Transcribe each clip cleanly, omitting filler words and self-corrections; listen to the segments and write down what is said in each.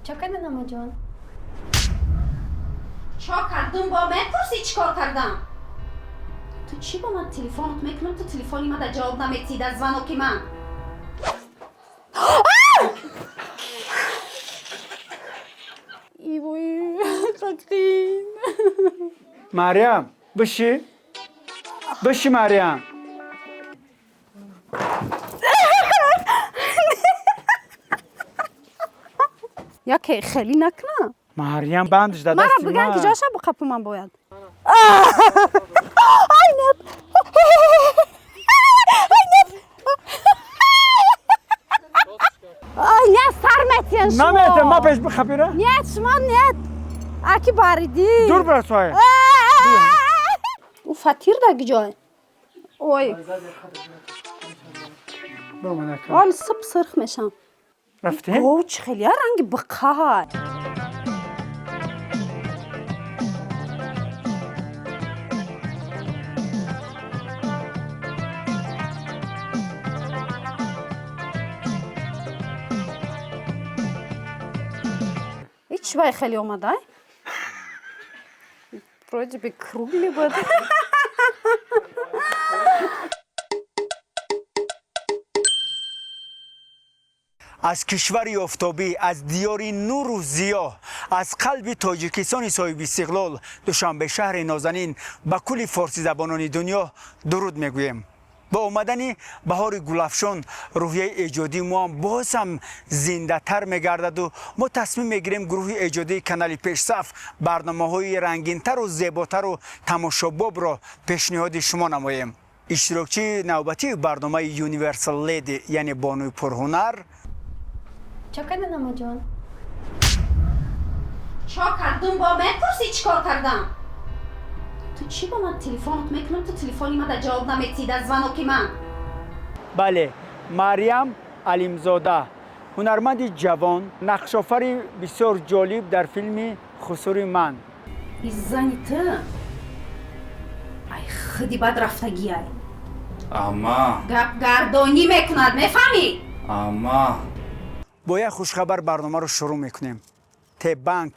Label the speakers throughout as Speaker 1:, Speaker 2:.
Speaker 1: Чо кардан, амаҷон?
Speaker 2: Чо кардум, бо мепурсӣ, чӣ кор кардам? Ту чӣ бо ман телефонот мекунам, ту телефони мада ҷавоб наметиҳӣ дар звоноки ман?
Speaker 3: Ивой, қақин.
Speaker 4: Марьям, биши, биши, Марьям.
Speaker 2: Яке хелӣ накунам.
Speaker 4: Марьям, бандш да
Speaker 2: Мара
Speaker 4: дасти
Speaker 2: биган, ки
Speaker 4: ман.
Speaker 2: ҷоша биқапу ман бояд. Ай, нет! Ай, нет! Ай, нет, сар метиҳен шумо.
Speaker 4: Наметем, ма пеш бихапира.
Speaker 2: Нет, шумо нет. Аки баридӣ.
Speaker 4: Дур бирасоя.
Speaker 2: Ӯ фатир да гиҷой. Ой,
Speaker 4: Броманака.
Speaker 2: Ол сып сирх мешам.
Speaker 4: Рафтем.
Speaker 2: О, чӣ хеле ранги биқай. Ҳеч бай хеле омадай? Вроде бы круглый буд.
Speaker 4: Аз кишвари офтобӣ, аз диёри нуру зиё, аз қалби Тоҷикистони соҳибистиқлол, Душанбе, шаҳри нозанин, ба кулли форсизабонони дунё дуруд мегӯем. Бо омадани баҳори гулафшон рӯҳияи эҷодии мо ҳам боз ҳам зиндатар мегардаду мо тасмим мегирем, гурӯҳи эҷодии канали Пешсаф барномаҳои рангинтару зеботару тамошобобро пешниҳоди шумо намоем. Иштирокчии навбатии барномаи Universal Lady, яъне бонуи пурҳунар.
Speaker 1: Чо кардан, амаҷон?
Speaker 2: Чо кардум, бо мепурсӣ, чӣ кор кардам? Ту чӣ бо ман телефонот мекунам, ту телефони мада ҷавоб наметиҳӣ дар звоноки ман?
Speaker 4: Бале, Марьям Алимзода, ҳунарманди ҷавон, нақшофари бисёр ҷолиб дар филми «Хусури ман».
Speaker 2: И зани ту ай худи бад рафтагиай.
Speaker 5: Ама.
Speaker 2: Гапгардонӣ мекунад, мефаҳмӣ?
Speaker 5: Ама.
Speaker 4: Бо як хушхабар барномаро шурӯъ мекунем. Тебанк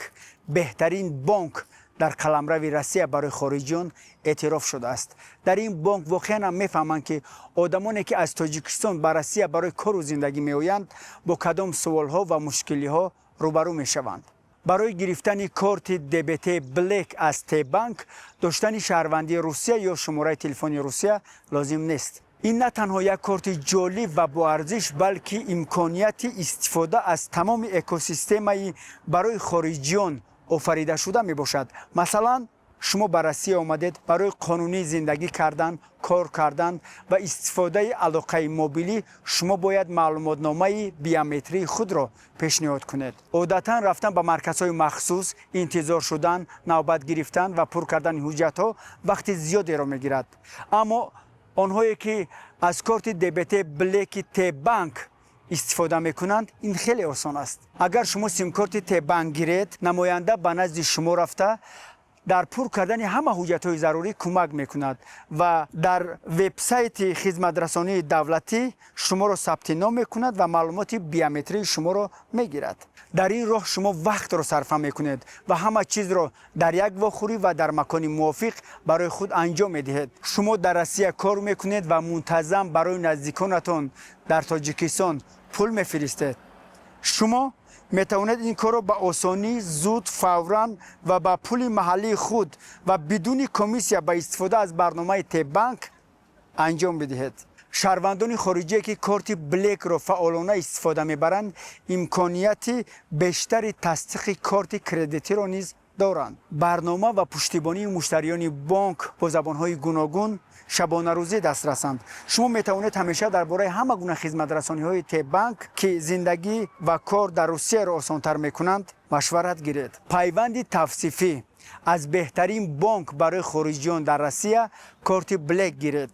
Speaker 4: беҳтарин бонк дар қаламрави Россия барои хориҷиён эътироф шудааст. Дар ин бонк воқеан ҳам мефаҳманд, ки одамоне, ки аз Тоҷикистон ба Россия барои кору зиндагӣ меоянд, бо кадом суолҳо ва мушкилиҳо рӯбарӯ мешаванд. Барои гирифтани корти ДБТ Блек аз Тебанк доштани шаҳрвандии Русия ё шумораи телефони Русия лозим нест. Ин на танҳо як корти ҷолиб ва боарзиш, балки имконияти истифода аз тамоми экосистемаи барои хориҷиён офаридашуда мебошад. Масалан, шумо ба Россия омадед, барои қонунӣ зиндагӣ кардан, кор кардан ва истифодаи алоқаи мобилӣ шумо бояд маълумотномаи биометрии худро пешниҳод кунед. Одатан рафтан ба марказҳои махсус, интизор шудан, навбат гирифтан ва пур кардани ҳуҷҷатҳо вақти зиёдеро мегирад. Аммо онҳое, ки аз корти ДБТ Блеки Тебанк истифода мекунанд, ин хеле осон аст. Агар шумо симкорти Тебанк гиред, намоянда ба назди шумо рафта, дар пур кардани ҳама ҳуҷҷатҳои зарурӣ кӯмак мекунад ва дар вебсайти хизматрасонии давлатӣ шуморо сабти ном мекунад ва маълумоти биометрии шуморо мегирад. Дар ин роҳ шумо вақтро сарфа мекунед ва ҳама чизро дар як вохӯрӣ ва дар макони мувофиқ барои худ анҷом медиҳед. Шумо дар Россия кор мекунед ва мунтазам барои наздиконатон дар Тоҷикистон пул мефиристед. Шумо метавонед ин корро ба осонӣ, зуд, фавран ва ба пули маҳаллии худ ва бидуни комиссия ба истифода аз барномаи Тебанк анҷом бидиҳед. Шаҳрвандони хориҷие, ки корти Блекро фаъолона истифода мебаранд, имконияти бештари тасдиқи корти кредитиро низ доранд. Барнома ва пуштибонии муштариёни бонк бо забонҳои гуногун шабонарӯзӣ дастрасанд. Шумо метавонед ҳамеша дар бораи ҳама гуна хизматрасониҳои Тебанк, ки зиндагӣ ва кор дар Русияро осонтар мекунанд, машварат гиред. Пайванди тавсифӣ: аз беҳтарин бонк барои хориҷиён дар Россия корти Блек гиред.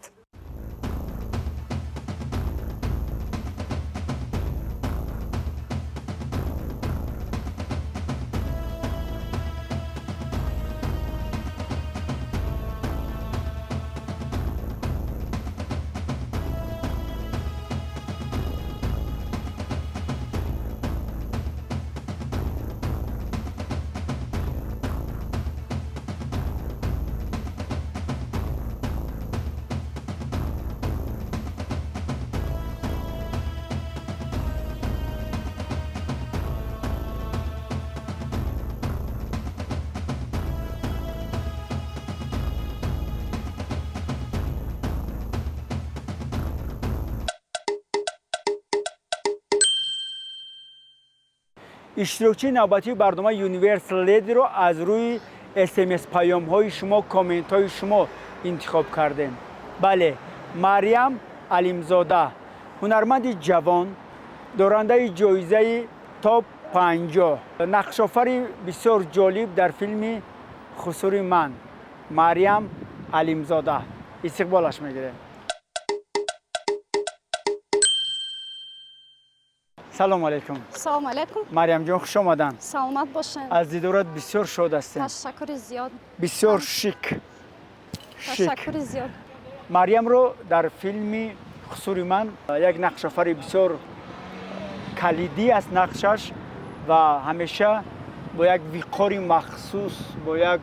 Speaker 4: Иштирокчии навбатии барномаи Universal Lady-ро аз рӯи СМС паёмҳои шумо, комментҳои шумо интихоб кардем. Бале, Марьям Алимзода, ҳунарманди ҷавон, дорандаи ҷоизаи топ 50, нақшофари бисёр ҷолиб дар филми «Хусури ман», Марьям Алимзода. Истиқболаш мегирем. Салому алайкум.
Speaker 2: Салому алайкум.
Speaker 4: Марьямҷон, хуш омаданд.
Speaker 2: Саломат бошед.
Speaker 4: Аз дидорат бисёр шод ҳастем.
Speaker 2: Ташаккури зиёд.
Speaker 4: Бисёр шик, шик.
Speaker 2: Ташаккури зиёд.
Speaker 4: Марьямро дар филми «Хусури ман» як нақшофари бисёр калидӣ аст нақшаш ва ҳамеша бо як виқори махсус, бо як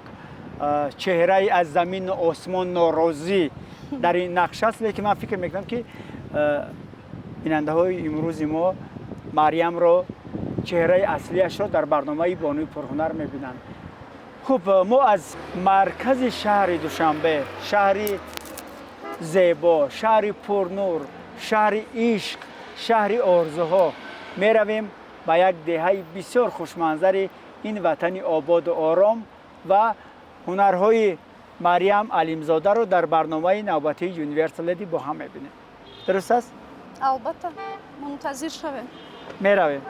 Speaker 4: чеҳраи аз замину осмон норозӣ дар ин нақш аст. Лекин ман фикр мекунам, ки бинандаҳои имрӯзи мо Марьямро, чеҳраи аслиашро дар барномаи «Бонуи пурҳунар» мебинанд. Хуб, мо аз маркази шаҳри Душанбе, шаҳри зебо, шаҳри пурнур, шаҳри ишқ, шаҳри орзуҳо меравем ба як деҳаи бисёр хушманзари ин ватани ободу ором ва ҳунарҳои Марьям Алимзодаро дар барномаи навбатии Universal Lady бо ҳам мебинем. Дуруст аст?
Speaker 2: Албатта, мунтазир шавем.
Speaker 4: Меравем.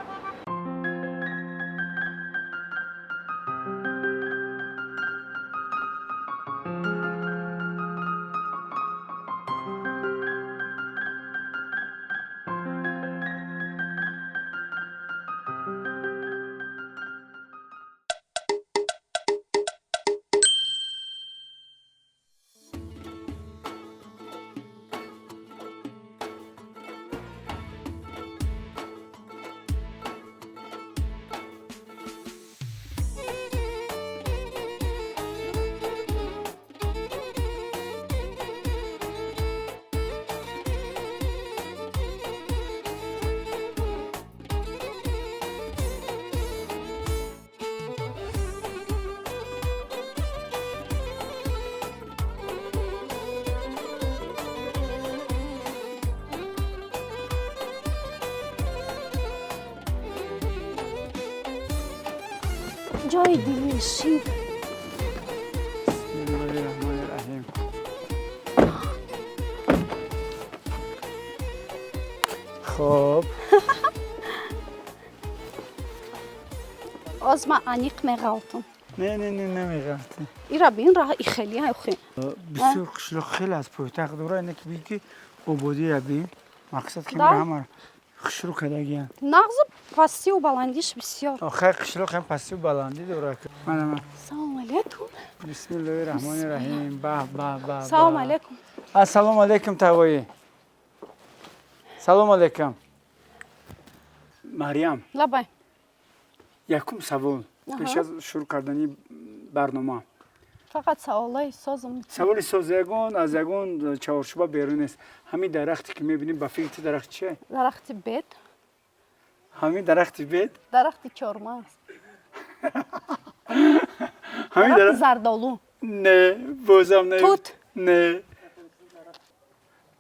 Speaker 2: Ҷои дилнишин.
Speaker 4: Бисмиллоҳи раҳмони раҳим. Хуб.
Speaker 2: Оз ман аниқ меғалтам.
Speaker 4: Не, не, не, намеғалти.
Speaker 2: Ира бин, раҳ ихели охи.
Speaker 4: Бисёр қишлоқ хеле аз пойтахт дура, ине ки бин, ки ободия бин, мақсад ки
Speaker 2: Да.
Speaker 4: ҳама хушрӯ кардагиян.
Speaker 2: Нағзу, пастиву баландиш бисёр.
Speaker 4: Охир қишлоқ ҳам пастиву баландӣ дорад. Мана.
Speaker 2: Салому алайкум.
Speaker 4: Бисмиллоҳи раҳмони раҳим. Баҳ, баҳ, баҳ.
Speaker 2: Салому алайкум.
Speaker 4: Ассалому алайкум, тавоӣ. Салому алайкум, Марьям.
Speaker 2: Лабай.
Speaker 4: Якум савол пеш аз шурӯъ кардани барнома.
Speaker 2: Фақат саволои созм.
Speaker 4: Саволи соз, ягон аз ягон чаҳорчӯба берун нест. Ҳамин дарахте ки мебинем, ба фикри ту дарахт чие?
Speaker 2: Дарахти бед.
Speaker 4: Ҳамин дарахти бед?
Speaker 2: Дарахти чормағз.
Speaker 4: Ҳамин
Speaker 2: Дарахти
Speaker 4: дарахт
Speaker 2: зардолу.
Speaker 4: Не, бозам не.
Speaker 2: Тут.
Speaker 4: Не.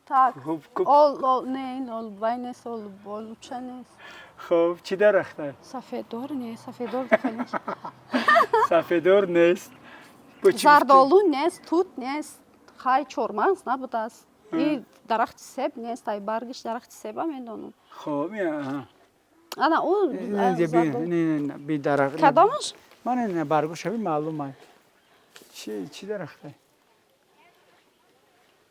Speaker 2: Так.
Speaker 4: Хуб, куб.
Speaker 2: Ол, ол, не, ин олбай нест, ол олуча нест.
Speaker 4: Хуб, чӣ дарахта?
Speaker 2: Сафедор не, сафедор хеле.
Speaker 4: Сафедор нест. Бо чӣ гуфтӣ?
Speaker 2: Зардолу нест, тут нест. Хай, чормағз набудааст. И дарахти себ нест, ай баргиш дарахти себа медонам.
Speaker 4: Хуб, аҳа.
Speaker 2: Ана ӯ.
Speaker 4: Не, би, не, не, не, би дарахт.
Speaker 2: Кадомаш?
Speaker 4: Ман не, баргош ҳамин маълум ай. Чӣ дарахта?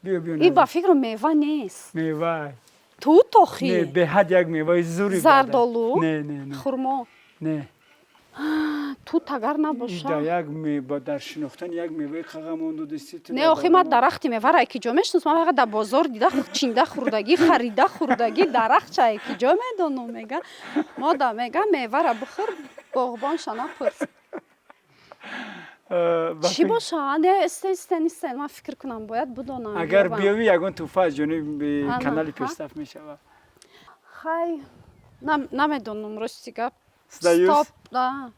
Speaker 4: Биё, биё.
Speaker 2: И ба фикру мева нест.
Speaker 4: Мева.
Speaker 2: Тут
Speaker 4: Не,
Speaker 2: охи.
Speaker 4: беҳад як меваи зури.
Speaker 2: Зардолу?
Speaker 4: Не, не, не.
Speaker 2: Хурмо.
Speaker 4: Не.
Speaker 2: Тут агар
Speaker 4: Ида
Speaker 2: набоша.
Speaker 4: як мева дар шинохтани як меваи қағамон додисти ту.
Speaker 2: Не, охи, ман дарахти мевара ки ҷо мешиносам? Ман фақат дар бозор дида, чинда хӯрдагӣ, харида хӯрдагӣ, дарахтчае ки ҷо медонам? Мега, мода мега, мевара бихӯр, боғбонша напурс. Чӣ боша? Не, исте, исте, исте, ман фикр кунам, бояд бидонам.
Speaker 4: Агар
Speaker 2: ёбам.
Speaker 4: биёвӣ, ягон тӯҳфа аз ҷониби
Speaker 2: Ана,
Speaker 4: канали
Speaker 2: ҳа.
Speaker 4: пешсаф мешавад.
Speaker 2: Хай, намедонам, рости гап.
Speaker 4: Сдаюсь.
Speaker 2: Стоп, да,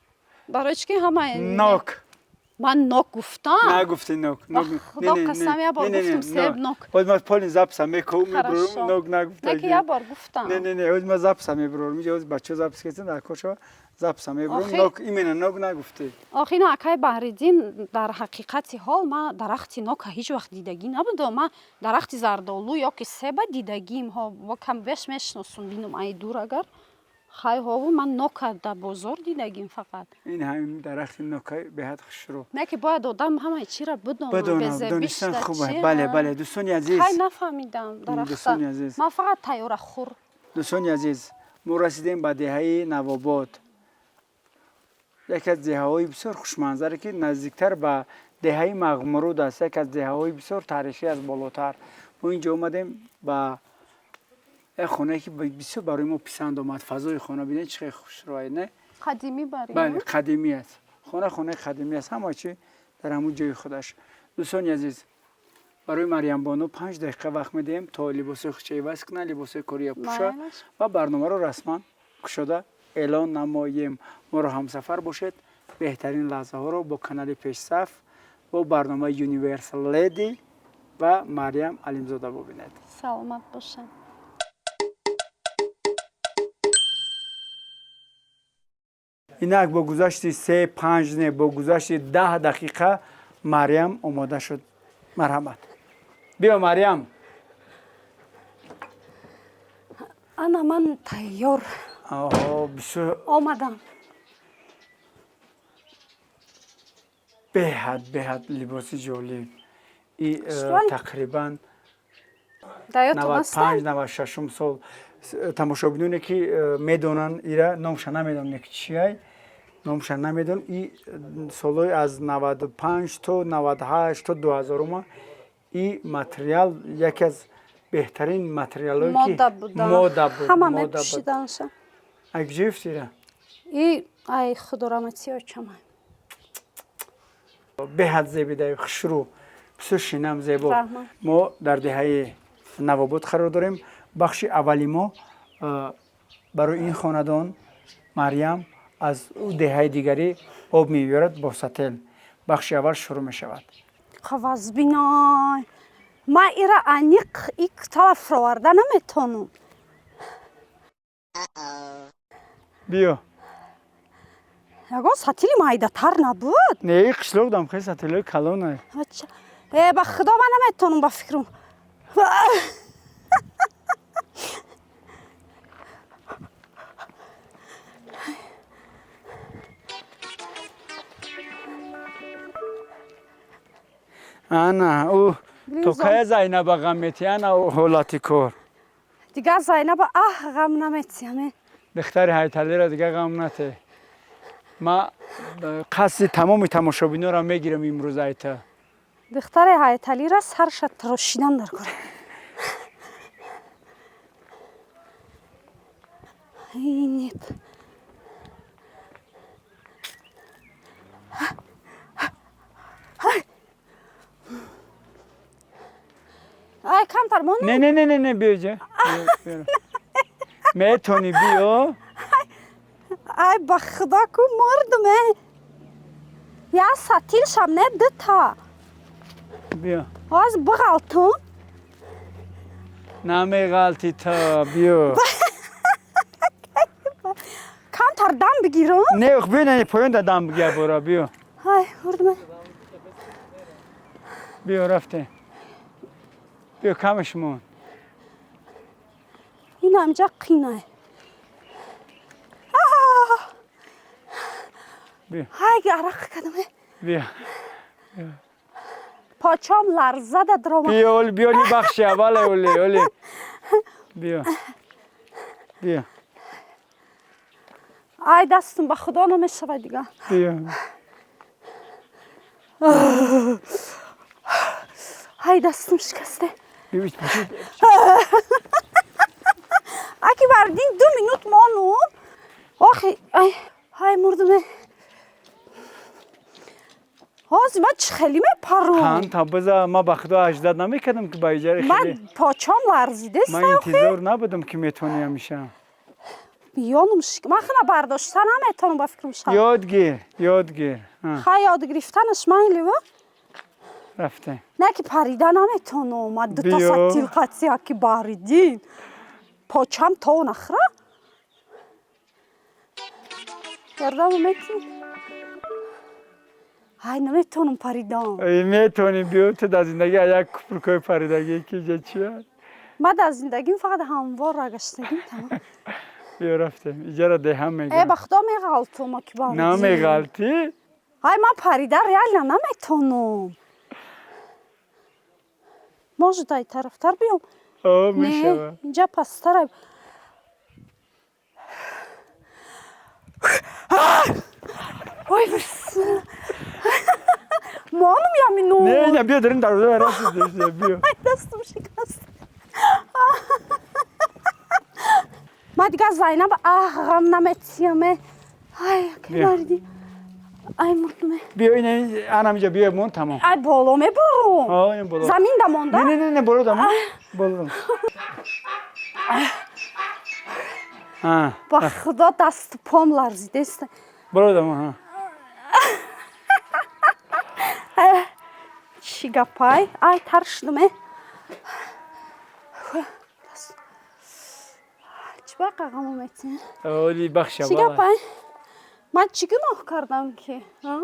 Speaker 2: барои чӣ ки ҳама
Speaker 4: Нок.
Speaker 2: Ман нок гуфтам.
Speaker 4: Нагуфти нок.
Speaker 2: Ба Худо қасам, як бор гуфтам себ нок.
Speaker 4: Ҳоз ман полный записа мекунам, мебурам,
Speaker 2: Хорошо.
Speaker 4: нок нагуфта.
Speaker 2: Не ки як бор гуфтам.
Speaker 4: Не, не, не, ҳоз ман записа мебурам. Инҷа ҳоз бачаҳо запис карданд, дар кор шава записа мебурам.
Speaker 2: Охи.
Speaker 4: Нок, именно нок нагуфти.
Speaker 2: Охи, ина акай Баҳриддин, дар ҳақиқати ҳол ман дарахти нока ҳеҷ вақт дидагӣ набудам. Ман дарахти зардолу ё ки себа дидагим, ҳо бо кам беш мешиносум, бинум ай дур агар хай ҳову ман нока дар бозор дидагим фақат.
Speaker 4: Ин ҳамин дарахти нока беҳад хушрӯ.
Speaker 2: Не ки бояд одам ҳамаи чиро бидонад,
Speaker 4: Бидонам,
Speaker 2: безебиш
Speaker 4: донистан
Speaker 2: да
Speaker 4: хуб
Speaker 2: чи,
Speaker 4: аст. Бале,
Speaker 2: ҳа.
Speaker 4: бале, дӯстони азиз.
Speaker 2: Хай нафаҳмидам дарахта.
Speaker 4: Дӯстони азиз.
Speaker 2: Ман фақат тайёра хӯр.
Speaker 4: Дӯстони азиз, мо расидем ба деҳаи Навобод. Яке аз деҳаҳои бисёр хушманзаре, ки наздиктар ба деҳаи Мағмуруд аст, яке аз деҳаҳои бисёр таърихӣ аст болотар. Мо инҷо омадем ба як хонае, ки бисёр барои мо писанд омад. Фазои хона бинед, чӣ хеле хушрӯ, не?
Speaker 2: Қадимӣ бари.
Speaker 4: Бале, қадимӣ аст. Хона хонаи қадимӣ аст, ҳама чӣ дар ҳамун ҷои худаш. Дӯстони азиз, барои Марьямбону 5 дақиқа вақт медиҳем, то либосҳои худша иваз кунад, либосҳои кория пӯша
Speaker 2: Майлаш.
Speaker 4: ва барномаро расман кушода эълон намоем. Моро ҳамсафар бошед, беҳтарин лаҳзаҳоро бо канали Пешсаф, бо барномаи Universal Lady ва Марьям Алимзода бубинед.
Speaker 2: Саломат бошед.
Speaker 4: Инак, бо гузашти се, панҷ, не, бо гузашти 10 дақиқа Марьям омода шуд. Марҳамат, биё, Марьям.
Speaker 2: Ана ман тайёр.
Speaker 4: Оҳо, бисёр
Speaker 2: Омадам.
Speaker 4: Беҳад, беҳад либоси ҷолиб и
Speaker 2: Шуай.
Speaker 4: тақрибан
Speaker 2: Дар ёдтон ҳастам?
Speaker 4: 95, 96-ум сол. Тамошобиноне ки медонанд ира, номша намедонам, ки чиай, номша намедонам. И солҳои аз 95 то 98 то 2000-ума и материал яке аз беҳтарин материалҳое ки
Speaker 2: Мода буда.
Speaker 4: Мода буд.
Speaker 2: Ҳама
Speaker 4: Мода буд.
Speaker 2: мепӯшиданша.
Speaker 4: Ай куҷо ёфти ира?
Speaker 2: И ай худорамати очамай.
Speaker 4: Беҳад зебидаи, хушрӯ, бисёр шинам, зебо.
Speaker 2: Раҳмат.
Speaker 4: Мо дар деҳаи Навобод қарор дорем. Бахши аввали мо барои ин хонадон Марьям аз ӯ деҳаи дигарӣ об меёрад бо сател. Бахши аввал шурӯъ мешавад.
Speaker 2: Қавазбинай, ман ира аниқ ик тараф фироварда наметонам.
Speaker 4: Биё.
Speaker 2: Ягон сатили майдатар набуд?
Speaker 4: Не, қишлоқ дам хеле сателои калона.
Speaker 2: Ача. Э, ба худо, ман наметонам, ба фикрам.
Speaker 4: Ана ӯ то кая Зайнаба ғам мети, ана ҳолати кор.
Speaker 2: Дигар Зайнаба аҳ ғам наметиҳаме.
Speaker 4: Духтари Ҳайталиро дигар ғам нате. Ма қасди тамоми тамошобинонро мегирам имрӯз айта.
Speaker 2: Духтари Ҳайталира сарша тарошидан дар кора. Нет. Ай, камтар мон.
Speaker 4: Не, не, не, не, не, биё ҷа. Метони, биё.
Speaker 2: Ай, ба худо ку мурдум, э. Я сатил шам, не дута.
Speaker 4: Биё.
Speaker 2: Ҳоз биғалтум.
Speaker 4: Намеғалти та, биё.
Speaker 2: Камтар дам бигирам.
Speaker 4: Не, биё, не, поён да дам бигир, бора, биё.
Speaker 2: Ай, мурдум.
Speaker 4: Биё, рафте. Биё, камаш мон.
Speaker 2: Ин ҳамҷа қинай.
Speaker 4: Биё.
Speaker 2: Ай, арақ кардам. Э.
Speaker 4: Биё.
Speaker 2: Почом ларзада даромад.
Speaker 4: Биё, оли, биё, оли, бахши аввале, оли, оли. Биё. Биё.
Speaker 2: Ай, дастум, ба худо, намешавад дигар.
Speaker 4: Биё.
Speaker 2: Ай, дастум шикасте.
Speaker 4: Биё.
Speaker 2: Аки бардин, 2 минут монум. Охи, ай, ай, мурдуме. Ҳозир ман чӣ хеле мепарум.
Speaker 4: Қан та биза, ма ба худо аждад намекардам, ки ба иҷари
Speaker 2: Ман
Speaker 4: хеле.
Speaker 2: почом ларзидест.
Speaker 4: Ман интизор набудам, ки метавонӣ ҳамеша.
Speaker 2: Миёнум шик. Ман хела бардошта наметавонам, ба фикрам шав.
Speaker 4: Ёд гир, ёд гир.
Speaker 2: Ха, ёд гирифтанаш майли ва.
Speaker 4: Рафтем.
Speaker 2: Не ки парида наметавонам. Ман дута
Speaker 4: Биё.
Speaker 2: сатил қатия ки баридин. Почам то нахра. Ёрдам мети? Ай, наметавонам паридан.
Speaker 4: Метавонӣ, биё, ту дар зиндагӣ аз як купрукҳои паридагӣ ки иҷа чия?
Speaker 2: Ман дар зиндагим фақат ҳамвор гаштагим, тамом.
Speaker 4: Биё, рафтем. Иҷара деҳам
Speaker 2: Э,
Speaker 4: мегирам.
Speaker 2: ба худо меғалтум, ки баридин.
Speaker 4: Намеғалтӣ?
Speaker 2: Ай, ман парида реально наметавонам. Может, ай тарафтар биём?
Speaker 4: О,
Speaker 2: Не,
Speaker 4: мешавад.
Speaker 2: инҷа пасттар. Ой, бис. Монум я минут.
Speaker 4: Не, ина биё, дарин дарвоза расид, биё.
Speaker 2: Ай, дастам шикаст. Ман дигар Зайнаб аҳ ғам наметиям. Ай, ки
Speaker 4: Биё.
Speaker 2: бариди. Ай, мурдуме.
Speaker 4: Биё, ина анам иҷа биё, мон, тамом.
Speaker 2: Ай, боло мебурум.
Speaker 4: О, ин боло.
Speaker 2: Замин да монда?
Speaker 4: Не, не, не, не, боло дамон. Боло дамон. А,
Speaker 2: Ба худо дасту пом ларзидест.
Speaker 4: боло дамон, ҳа.
Speaker 2: Чӣ гапай? Ай, тар шудуме. Чӣ ба қағамо метиҳ?
Speaker 4: Оли бахша
Speaker 2: Чӣ
Speaker 4: бала.
Speaker 2: гапай? Ман чӣ гуноҳ кардам ки? А?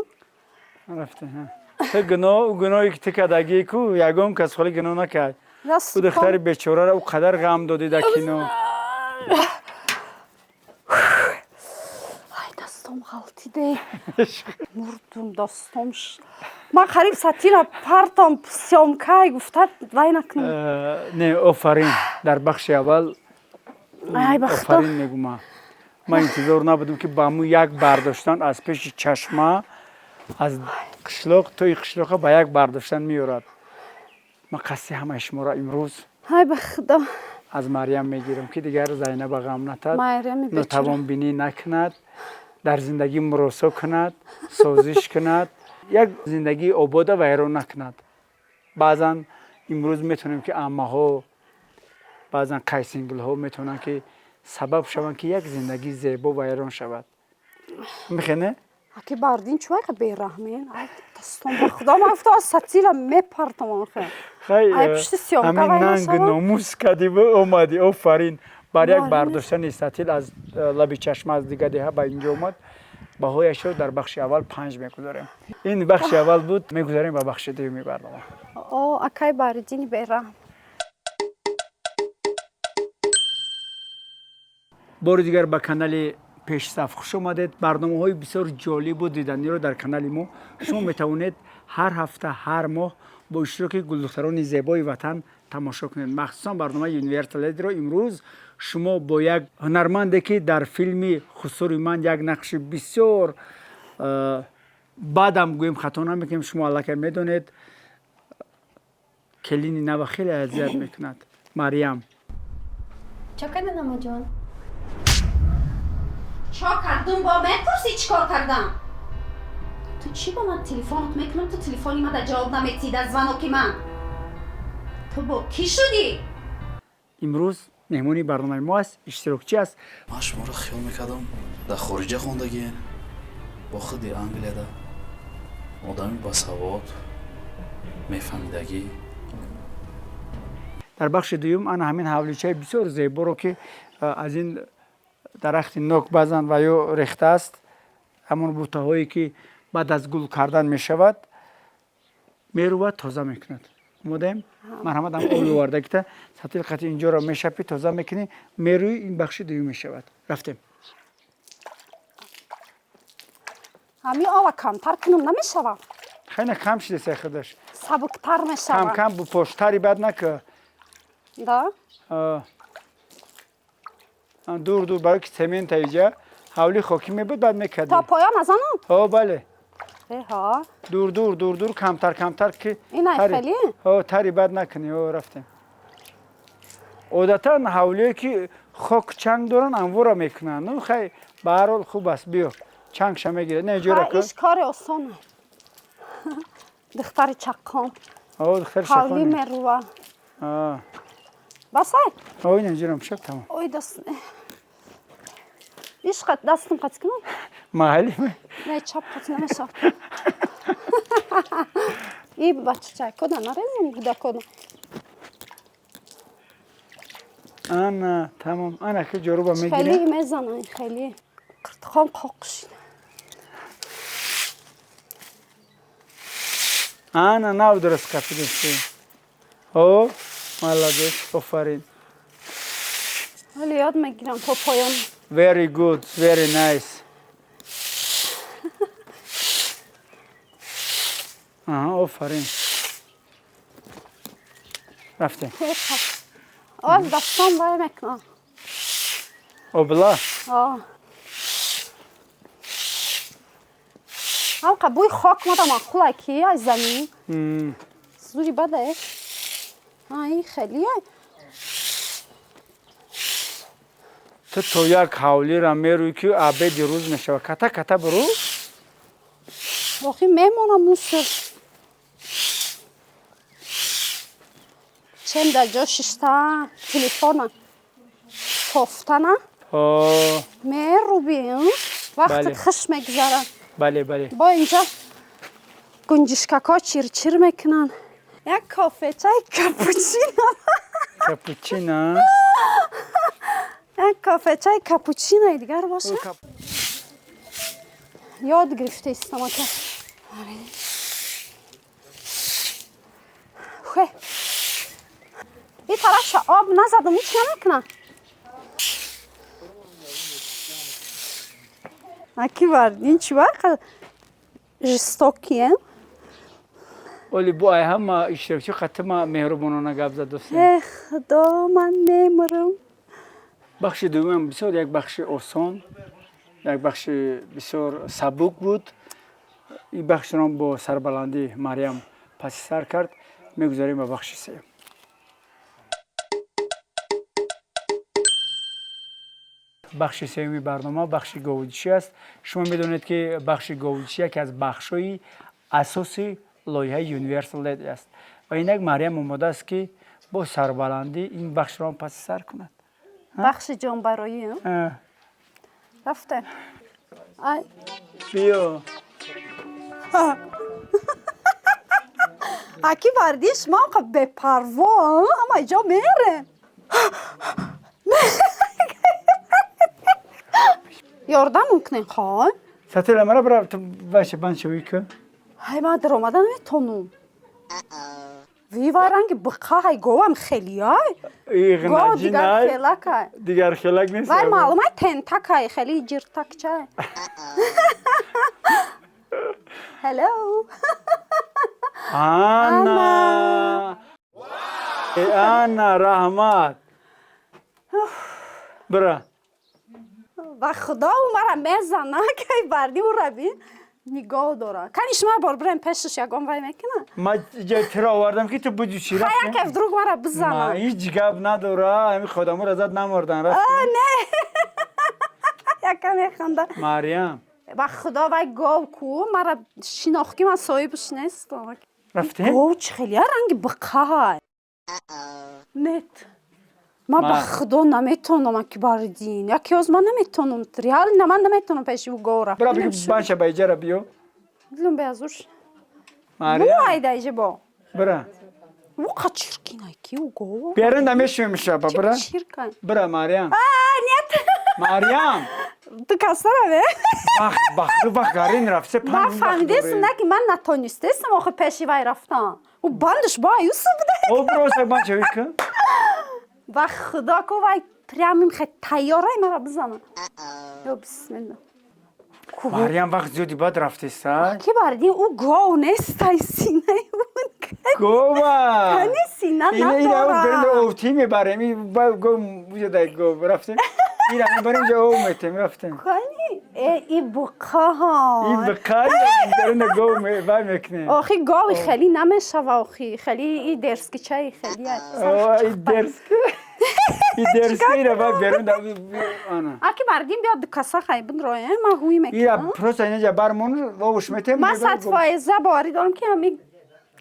Speaker 4: Рафтем, ҳа. Ту гуноҳ, гуноҳе ки ту кардагӣ ку, ягон кас холи гуноҳ накард.
Speaker 2: Дасту
Speaker 4: Ӯ духтари
Speaker 2: пом.
Speaker 4: бечораро ӯ қадар ғам додӣ дар кино.
Speaker 2: Ай, дастом ғалтиде. Мурдум, дастом. Ман қариб сатила партом съёмкай гуфта вай накунам.
Speaker 4: Не, офарин. Дар бахши аввал
Speaker 2: Ай, ба худо.
Speaker 4: офарин мегӯмам. Ман интизор набудам, ки ба ҳамун як бардоштан аз пеши чашма, аз қишлоқ то и қишлоқа ба як бардоштан меорад. Ман қасди ҳамаи шуморо имрӯз
Speaker 2: Ай, ба худо.
Speaker 4: аз Марьям мегирам, ки дигар Зайнаба ғам натад,
Speaker 2: Майрами бечора.
Speaker 4: нотавонбинӣ накунад, дар зиндагӣ муросо кунад, созиш кунад, як зиндагии обода вайрон накунад. Баъзан имрӯз метавонем, ки аммаҳо, баъзан қайсингилҳо метавонанд, ки сабаб шаванд, ки як зиндагии зебо вайрон шавад. Мехе, не?
Speaker 2: Аки бардин чӯайқа бераҳмен. Ай, дастом, ба худо, ман гуфтам аз сатила мепартам охе.
Speaker 4: Хай,
Speaker 2: Ай, пушти съёмка
Speaker 4: ҳамин
Speaker 2: вай
Speaker 4: нанг
Speaker 2: нашавад?
Speaker 4: номус кардиву омадӣ, офарин. Бар як
Speaker 2: Маълум.
Speaker 4: бардоштани сатил аз лаби чашма аз дига деҳа ба инҷо омад. Баҳояшро дар бахши аввал 5 мегузорем. Ин бахши аввал буд, мегузарем ба бахши дуюми барнома.
Speaker 2: О, акай баридини бераҳм.
Speaker 4: Бори дигар ба канали Пешсаф хуш омадед. Барномаҳои бисёр ҷолибу диданиро дар канали мо шумо метавонед ҳар ҳафта, ҳар моҳ бо иштироки гулдухтарони зебои ватан тамошо кунед, махсусан барномаи Universal Lady-ро. Имрӯз шумо бо як ҳунарманде, ки дар филми Хусури ман як нақши бисёр баъдам гӯем хато намекунем, шумо аллакай медонед, келини нава хеле азият мекунад, Марьям.
Speaker 1: Чо кардан, амаҷон?
Speaker 2: Чо кардум, бо мепурсӣ, чӣ кор кардам? Ту чӣ бо ман телефонат мекунам, ту телефони мада ҷавоб наметиҳӣ дар звоноки ман? Ту бо кӣ шудӣ?
Speaker 4: Имрӯз меҳмони барномаи мо аст, иштирокчӣ аст.
Speaker 5: Ман шуморо хиёл мекардам, дар хориҷа хондагиен, бо худи Англияда одами басавод, мефаҳмидагӣ.
Speaker 4: Дар бахши дуюм ана ҳамин ҳавличаи бисёр зеборо, ки аз ин дарахти нок баъзан ва ё рехта аст, ҳамон бутаҳое, ки баъд аз гул кардан мешавад, мерувад, тоза мекунад. Омодаем? Марҳамат, ҳам оби овардагита сатил қати инҷоро мешапӣ, тоза мекунӣ, мерӯӣ. Ин бахши дуюм мешавад. Рафтем.
Speaker 2: Ҳамин ова камтар кунам намешавад?
Speaker 4: Хеле кам шида худаш.
Speaker 2: Сабуктар мешавад.
Speaker 4: Кам кам бупош, тари бад нака.
Speaker 2: Да.
Speaker 4: Дур дур, барои ки цемента иҷа ҳавли хокӣ мебуд, баъд мекардӣ.
Speaker 2: То поён назанам?
Speaker 4: Ҳо, бале.
Speaker 2: Эҳа.
Speaker 4: Дур дур, дур дур, камтар камтар, ки
Speaker 2: Ина
Speaker 4: тари-
Speaker 2: хеле?
Speaker 4: Ҳо, тари бад накунӣ. Ҳо, рафтем. Одатан ҳавлие, ки хок чанг доранд, анвора мекунанд. Ну хай, ба ҳар ҳол хуб аст, биё, чангша мегирад. Не, ҷора
Speaker 2: Ха,
Speaker 4: ку.
Speaker 2: Иш кори осоне. Духтари чаққон.
Speaker 4: Ҳо, духтари
Speaker 2: Ҳавлӣ
Speaker 4: шақоне.
Speaker 2: мерува. Басай?
Speaker 4: Ҳо, ина ҷурам шаб, тамом.
Speaker 2: Ой, даст. Ишқа дастам қати кунам?
Speaker 4: Майли.
Speaker 2: Не, чап қати намешавад. И бачачакода нарезем, гудакода.
Speaker 4: Ана, тамом. Ана ки ҷоруба
Speaker 2: Хеле
Speaker 4: мегирем.
Speaker 2: мезананд, хеле. Қиртқон қоқ шид.
Speaker 4: Ана, нав дуруст капидисти. О, молодец, офарин.
Speaker 2: Ҳоло ёд мегирам то поён.
Speaker 4: Very good, very nice. Аҳа, офарин. Рафтем.
Speaker 2: Оз дастон вай мекунам.
Speaker 4: Обла.
Speaker 2: А. Ҳамқа бӯи хок мада маъқула ки аз замин. Зури бада. Ай хеле.
Speaker 4: Ту то як ҳавлира мерӯӣ ки абеди рӯз мешавад. Ката ката буру.
Speaker 2: Охи мемонам мусир. Чем дар ҷо шишта телефона кофтана
Speaker 4: О,
Speaker 2: мерӯбӣ, вақтат
Speaker 4: Бале.
Speaker 2: хуш мегузарад.
Speaker 4: Бале, бале.
Speaker 2: Бо инҷа гунҷишкакҳо чирчир мекунанд. Як кофе чай капучино.
Speaker 4: Капучино.
Speaker 2: Як кофе чай капучинои дигар боша. Ёд гирифта истам ака. Хе. И тарафша об назадам, ҳеч намекунам. Аки вардин чӣ вақа жестокие.
Speaker 4: Оли бо ай ҳама иштирокчи қатима меҳрубонона гап зад дӯстем.
Speaker 2: Э худо, ман мемирам.
Speaker 4: Бахши дуюмам бисёр як бахши осон, як бахши бисёр сабук буд. Ин бахшро бо сарбаландӣ Марьям паси сар кард. Мегузарем ба бахши сеюм. Бахши сеюми барнома бахши говудишӣ аст. Шумо медонед ки бахши говудишӣ яке аз бахшҳои асоси лоиҳаи Universal Led аст. Ва инак Марьям омода аст ки бо сарбаландӣ ин бахшро паси сар кунад.
Speaker 2: Бахши ҷонбароӣ. Рафтем. Ай.
Speaker 4: Биё.
Speaker 2: Аки вардиш ма қа бепарво, ама ҷо мерем. Ёрдам мумкин хой?
Speaker 4: Сатила мара бира ту баша баншавӣ ку.
Speaker 2: Ҳай ман даромада наметонам. Ви вай ранги биқа ҳай говам хелиай. Гов дигар хелакай.
Speaker 4: Дигар хелак нест.
Speaker 2: Вай маълумай тентакай хели ҷиртакчай. Hello.
Speaker 4: Ана. Ана, раҳмат. Бира.
Speaker 2: Ва худо ӯ мара мезана кай барди ӯра бин нигоҳ дора. Кани шумо бор бирем пешаш ягон вай мекуна?
Speaker 4: Ма ҷои тира овардам ки ту буҷӯшӣ.
Speaker 2: Ҳай яке вдруг мара бизана.
Speaker 4: Ҳеҷ гап надора, ҳамин худаморо зад намордан рафт.
Speaker 2: Не. Яка механда.
Speaker 4: Марьям.
Speaker 2: Ва худо вай гов ку мара шинохт ки ман соҳибаш нестам.
Speaker 4: Рафтем?
Speaker 2: Гов чӣ хеле ранги биқай. Нет. Ман ба худо наметонам аки бардин. Яке оз ман наметонам. Реально ман наметонам пеши ӯ гов рафт.
Speaker 4: Бира бигӯ банша ба иҷара биё.
Speaker 2: Дилам беазуш.
Speaker 4: Марьям.
Speaker 2: Бу айда иҷа бо.
Speaker 4: Бира.
Speaker 2: Ӯ қа чиркинай ки ӯ гов.
Speaker 4: Берун намешавем шаба бира.
Speaker 2: Чиркай.
Speaker 4: Бира Марьям.
Speaker 2: А, нет.
Speaker 4: Марьям.
Speaker 2: Ту касара бе?
Speaker 4: Бах, бах, бах, гарин рафт.
Speaker 2: Ман фаҳмидестам на ки ман натонистестам охи пеши вай рафтан. Ӯ бандаш бо аюсу буда.
Speaker 4: О, просто банша вика.
Speaker 2: Ва худо ку вай прям им хе тайёрай мара бизана. Ё бисмилла.
Speaker 4: Марьям вақт зиёди бад рафтеста.
Speaker 2: Ки бардин ӯ гов нестай синаи он.
Speaker 4: Гова.
Speaker 2: Кани сина
Speaker 4: Ина ина
Speaker 2: надора.
Speaker 4: берун овтӣ мебарем. Ин гов буҷа гов рафтем. Ина мебарем ҷо ов метем рафтем.
Speaker 2: Кани э и буқаҳо.
Speaker 4: Ин биқа берун гов вай мекунем.
Speaker 2: Охи гови хеле намешава охи хеле и дерскичаи хеле.
Speaker 4: О, и дерски. И дерски ира вай берун ана.
Speaker 2: Аки бардин биёд каса хай бинроем ман ҳуй
Speaker 4: Ира
Speaker 2: мекунам.
Speaker 4: просто ина бармон овш метем.
Speaker 2: Ман 100% боварӣ дорам ки ҳамин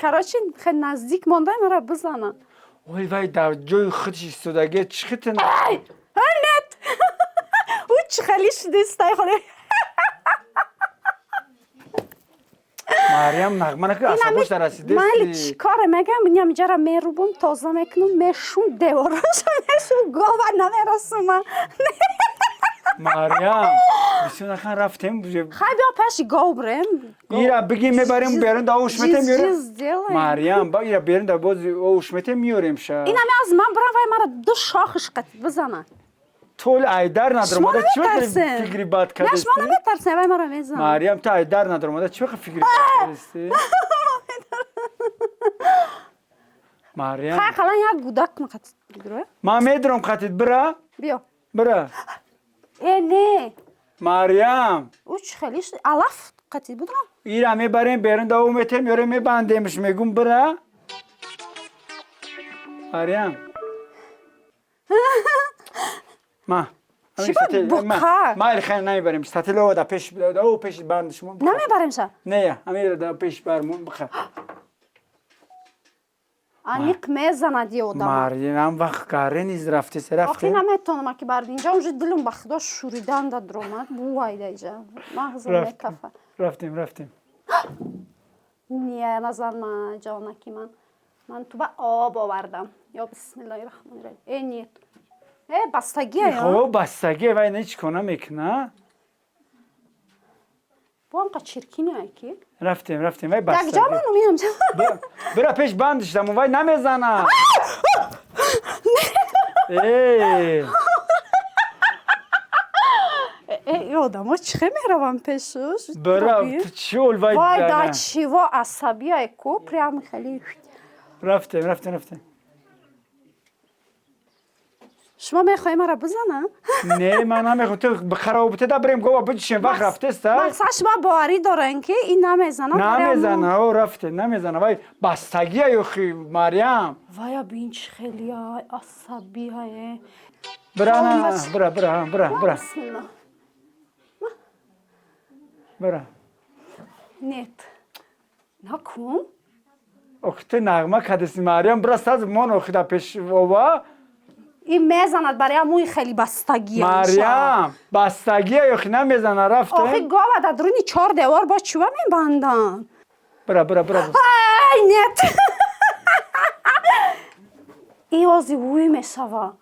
Speaker 2: короче хеле наздик монда мара бизана.
Speaker 4: Ой вай дар ҷои худш истодаги чӣ хитин.
Speaker 2: Ай, нет. Ӯ Чӣ хеле шудистай холе.
Speaker 4: Марьям, нағма наки, асабош дарасидести.
Speaker 2: Майли, чӣ коре мегам, инам ҷара мерубум, тоза мекунум, мешум, девораша мешум, гова намерасума.
Speaker 4: Марьям, бисёр нахан, рафтем.
Speaker 2: Хай, биё пеши гов брем.
Speaker 4: Ира бигим, мебарем берун, да ош метем, миёрем.
Speaker 2: Сделаем.
Speaker 4: Марьям, ба ира берун, да боз ош метем, миёрем ша.
Speaker 2: Инами аз ман бурам, вай мара ду шохиш қат бизана.
Speaker 4: Тол айдар надромада,
Speaker 2: Шумо
Speaker 4: чӣ
Speaker 2: наметарсен?
Speaker 4: фикри бад
Speaker 2: Не,
Speaker 4: кардести?
Speaker 2: шумо наметарсен, вай мара мезана.
Speaker 4: Марьям, ту айдар надромада, чӣ фикри бад кардести? Марьям.
Speaker 2: Хай, қалан як гудак мақат бигиро.
Speaker 4: Ман медурам қатид, бира.
Speaker 2: Биё.
Speaker 4: Бира.
Speaker 2: Э, не.
Speaker 4: Марьям.
Speaker 2: Ӯ чӣ хеле шуд? Алаф қатид будам.
Speaker 4: Ира мебарем берун, да метем, миёрем, мебандемш, мегум, бира. Марьям. Ма.
Speaker 2: Чӣ ба буқа?
Speaker 4: Майли, хай, намебарем. Статил да пеш, да о пеш банд шумо.
Speaker 2: Намебарем ша.
Speaker 4: Не, амира да пеш бармон биха.
Speaker 2: Аниқ мезанад е одама.
Speaker 4: Марьям, вақт каре низ рафти,
Speaker 2: Охи
Speaker 4: рафти.
Speaker 2: наметонам, аки бар инҷа уже дилум ба худо шуридан да дромад. Бувайда иҷа. Мағзам
Speaker 4: Рафтем.
Speaker 2: мекафа.
Speaker 4: Рафтем, рафтем.
Speaker 2: Не, назан ма, ҷонаки ман. Ман ту ба об овардам. Ё бисмиллаҳи раҳмони раҳим. Э, нет. Э, бастагия ё.
Speaker 4: Хо, бастагӣ, вай ҳеҷ кона мекуна.
Speaker 2: Бо анқа чиркини ки.
Speaker 4: Рафтем, рафтем, вай
Speaker 2: Як ҷо
Speaker 4: бастагӣ.
Speaker 2: ману миям.
Speaker 4: Бира пеш бандиш дамо, вай намезана. Э,
Speaker 2: Э, э, одамо чӣ хе меравам пешуш?
Speaker 4: Бира, ту чӣ ол вай.
Speaker 2: Вай, да чиво асабия ку, прям хеле.
Speaker 4: Рафтем, рафтем, рафтем.
Speaker 2: Шумо мехоҳед маро бизана?
Speaker 4: Не, ман намехоҳам, ту бихара бите, да бирем гова бичишем, вақт рафтеста.
Speaker 2: Мақсад, шумо боварӣ дорен, ки ин намезана?
Speaker 4: Намезана, о, рафтем, намезана, вай бастагия ёхи, Марьям.
Speaker 2: Вая, бин, чӣ хеле ай асабия.
Speaker 4: Бира, на, бира, бира, бира, бира.
Speaker 2: Бисмилла.
Speaker 4: Бира.
Speaker 2: Нет. Накун.
Speaker 4: Ох, ту нағма кардеси, Марьям, бира, саз мон, охи, да пеш ова.
Speaker 2: Ин мезанад, барои мӯи хеле бастагия.
Speaker 4: Марьям, бастагия ёхи, намезана,
Speaker 2: Охи
Speaker 4: рафтем.
Speaker 2: гова дар дуруни чор девор бо чува мебанданд.
Speaker 4: Бира, бира, бира.
Speaker 2: Ай, нет. И ози ӯй мешава.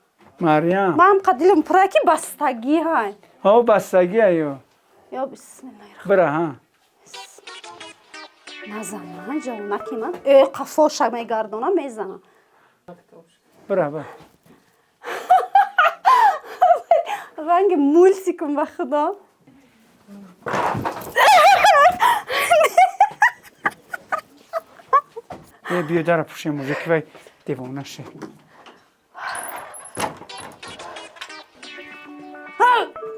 Speaker 4: Марьям.
Speaker 2: Ман қа дилам пура, ки бастагӣ ҳай.
Speaker 4: Ҳо, бастагия ё.
Speaker 2: Ё бисмиллаҳи.
Speaker 4: Бира, ҳа.
Speaker 2: Назана, ҷонаки ман. Э, қафоша мегардона, мезана.
Speaker 4: Бира, бира.
Speaker 2: Ранги мультикум, ба худо.
Speaker 4: Э, биё, дара пушем, уже ки вай девона ше.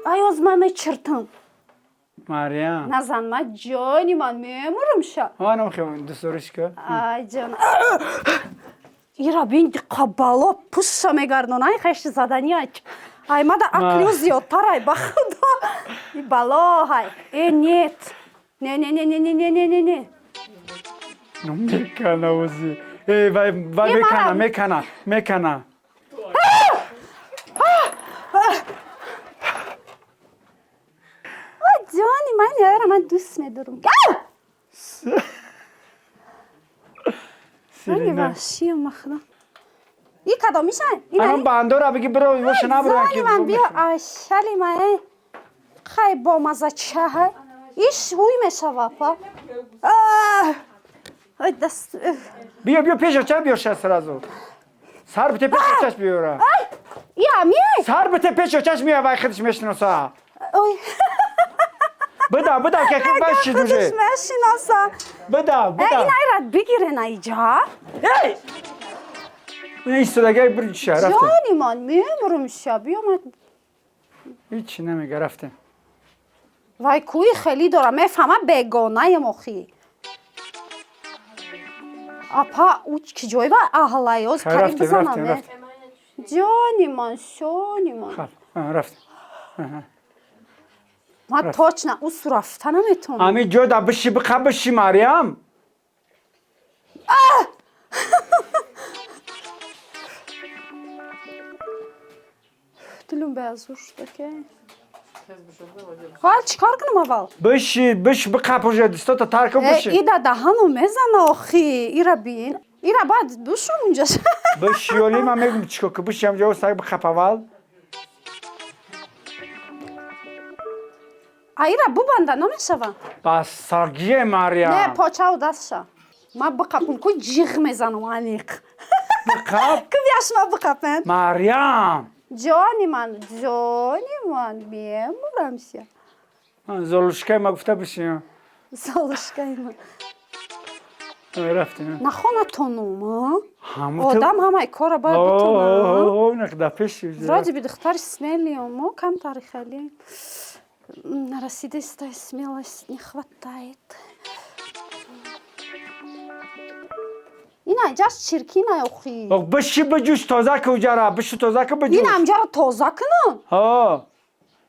Speaker 2: Ай, оз ман мечиртам.
Speaker 4: Марьям.
Speaker 2: Назан ма, ҷони ман, мемурам ша.
Speaker 4: Ҳа, намхе дусториш ка.
Speaker 2: Ай, ҷон. Ира бин, қабало пушша мегардона, ай хеши задани ай. Ай, мада ақлиё зиёдтар ай, ба худо. И бало ҳай. Э, нет. Не, не, не, не, не, не, не, не, не.
Speaker 4: Ну мекана ози. Э, вай, вай.
Speaker 2: Е,
Speaker 4: Мекана, мекана, мекана.
Speaker 2: Ай, ҷони ман, яра ман дӯст медорам. Ранги
Speaker 4: Сирина.
Speaker 2: ваҳшиям, ба худо. И кадомиша?
Speaker 4: Анам бандора биги, биро, боша набро.
Speaker 2: Ҷони ман, биё, ашали ман, э. Хай, бомаза чаҳай. Иш ҳуй мешава, па. Ай, даст.
Speaker 4: Биё, биё, пеша ча, биё ша сразу. Сар бите пеша чаш биёра.
Speaker 2: И ҳамиай?
Speaker 4: Сар бите пеша чаш мия, вай худиш мешиноса.
Speaker 2: Ой.
Speaker 4: Буда, буда, ки хид вай шид
Speaker 2: Худиш
Speaker 4: уже.
Speaker 2: мешиноса.
Speaker 4: Буда,
Speaker 2: Э,
Speaker 4: буда.
Speaker 2: ин айрат бигирен айҷа.
Speaker 4: Эй! Ин истодагай бир ша, рафтем.
Speaker 2: Ҷони ман, мемурам ша, биё ман.
Speaker 4: Ҳеҷ намега, рафтем.
Speaker 2: Вай кӯи хеле дора, мефаҳма бегонаем охи. Апа, ӯ ки ҷой ба аҳлаёз
Speaker 4: Хай,
Speaker 2: қариб
Speaker 4: рафтем,
Speaker 2: бизанам.
Speaker 4: рафтем,
Speaker 2: Э.
Speaker 4: рафтем.
Speaker 2: Ҷони ман, шони ман.
Speaker 4: Хаб, рафтем.
Speaker 2: Ман точно ӯ рафта наметавонам.
Speaker 4: Ами ҷо да биши, биқа биши, Марьям.
Speaker 2: Дилум беазур шуда ки. Ҳол чикор кунам аввал?
Speaker 4: Биши, биш, биқап уже, дистота тар кун, биши.
Speaker 2: Ида даҳану мезана охи, ира бин. Ира баъд бушум унҷа.
Speaker 4: Биши, ёли ман мегум чикор ку, биши ҳамҷа саг биқап аввал.
Speaker 2: А ира бубанда намешава?
Speaker 4: Бас сагие, Мариям.
Speaker 2: Не, почаву дастша. Ма биқапум ку ҷиғ мезанам аниқ.
Speaker 4: Биқап.
Speaker 2: Ку бияш ма биқапем.
Speaker 4: Мариям.
Speaker 2: Ҷони ман, ҷони ман, мемурамся.
Speaker 4: Золушкаи ма гуфта биши.
Speaker 2: Золушкаи ман.
Speaker 4: Рафтем.
Speaker 2: Нахонатонум, одам ҳамаи кора бояд битонад.
Speaker 4: Да пеши.
Speaker 2: Вроде бы духтари смелием, мо камтари хеле нарасидистай смелость не хватает. Ина ҷаш чиркина охи.
Speaker 4: Биши, биҷӯш, тоза ку уҷара, биши, тоза ку, биҷӯш.
Speaker 2: Ина амҷаро тоза кунам?
Speaker 4: Ҳо.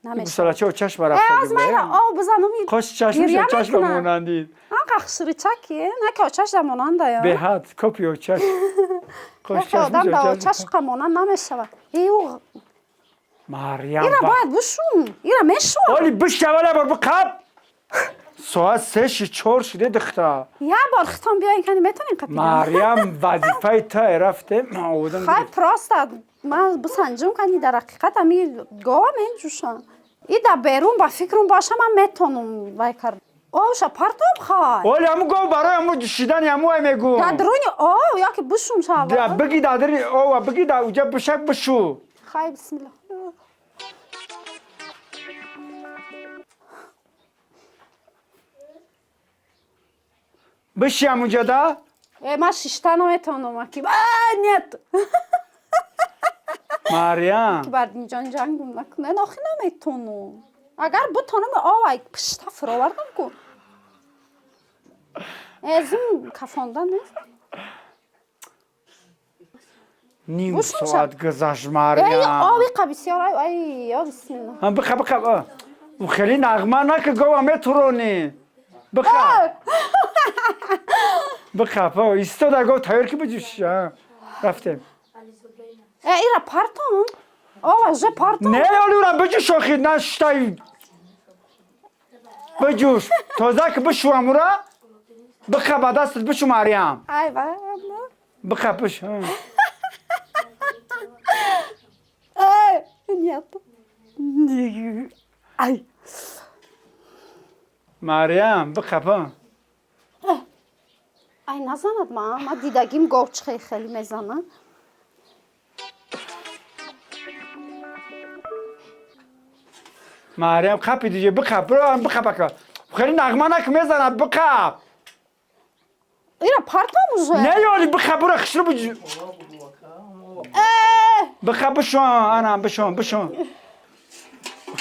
Speaker 2: Намешавад.
Speaker 4: Гусалача чашма
Speaker 2: Э,
Speaker 4: рафта.
Speaker 2: аз майра об бизанум.
Speaker 4: Қош чашмаша
Speaker 2: Гиря
Speaker 4: чашма
Speaker 2: мекунад.
Speaker 4: монандид.
Speaker 2: Анқа хушричаки, на ки очаш да монандая.
Speaker 4: Беҳад, копи очаш. Қош
Speaker 2: Яхе одам да
Speaker 4: чашмаша
Speaker 2: очаш қа монанд намешавад. Э, ӯ
Speaker 4: Мариям.
Speaker 2: Ира бояд бушум. Ира мешум.
Speaker 4: Оли биши аввал бор биқап. Соат се ши, чор шиде, духта.
Speaker 2: Я бор хитон биёин кани метонем қапидан.
Speaker 4: Мариям, вазифаи та рафтем. Одам
Speaker 2: Хай, просто ман бисанҷум кани дар ҳақиқат ами гова менҷӯшам. И да берун ба фикрум боша ман метонум вай кард. Овша партоб хай.
Speaker 4: Оли ҳаму гов барои ҳаму ҷӯшидани ҳаму ай мегум.
Speaker 2: Дар дуруни ов яки бушум шава.
Speaker 4: Биги дар дари ова, биги дар уҷа бишак бишу.
Speaker 2: Хай, бисмилла.
Speaker 4: Биши ҳамуҷа да?
Speaker 2: Э, ман шишта наметонам аки. А, нет.
Speaker 4: Мариям.
Speaker 2: Ки бардинҷон ҷангум накунед, охи наметонам. Агар бутонам ов ай пишта фуровардам ку. Эзим кафонда нест.
Speaker 4: Ним
Speaker 2: Бушум
Speaker 4: соат гузашт,
Speaker 2: Эй,
Speaker 4: Мариям.
Speaker 2: ови қа бисёр ай, ай, ё бисмилла.
Speaker 4: Биқа, биқа. Хеле нағма нака, гова метуронӣ. Биқа. Биқа, истода гов тайёр ки биҷӯши. Рафтем.
Speaker 2: Э, ира партом. Ова уже партом.
Speaker 4: Не, оли ура биҷӯш охи, на штай. Биҷӯш. Тоза ки бишу амура. Биқа ба дастат бишу, Мариям.
Speaker 2: Ай, ва.
Speaker 4: Биқа, биш.
Speaker 2: Эй, нет. Ай.
Speaker 4: Мариям, биқа.
Speaker 2: Ай, назанад ма. Ма дидагим гов чихе хеле мезана.
Speaker 4: Мариям, қапи диҷе, биқап, биро биқап ака. Хеле нағма нак мезанад, биқап.
Speaker 2: Ира партом уже.
Speaker 4: Не, оли биқап, бура хишру биҷ. Биқап, бишон, ана бишон, бишон.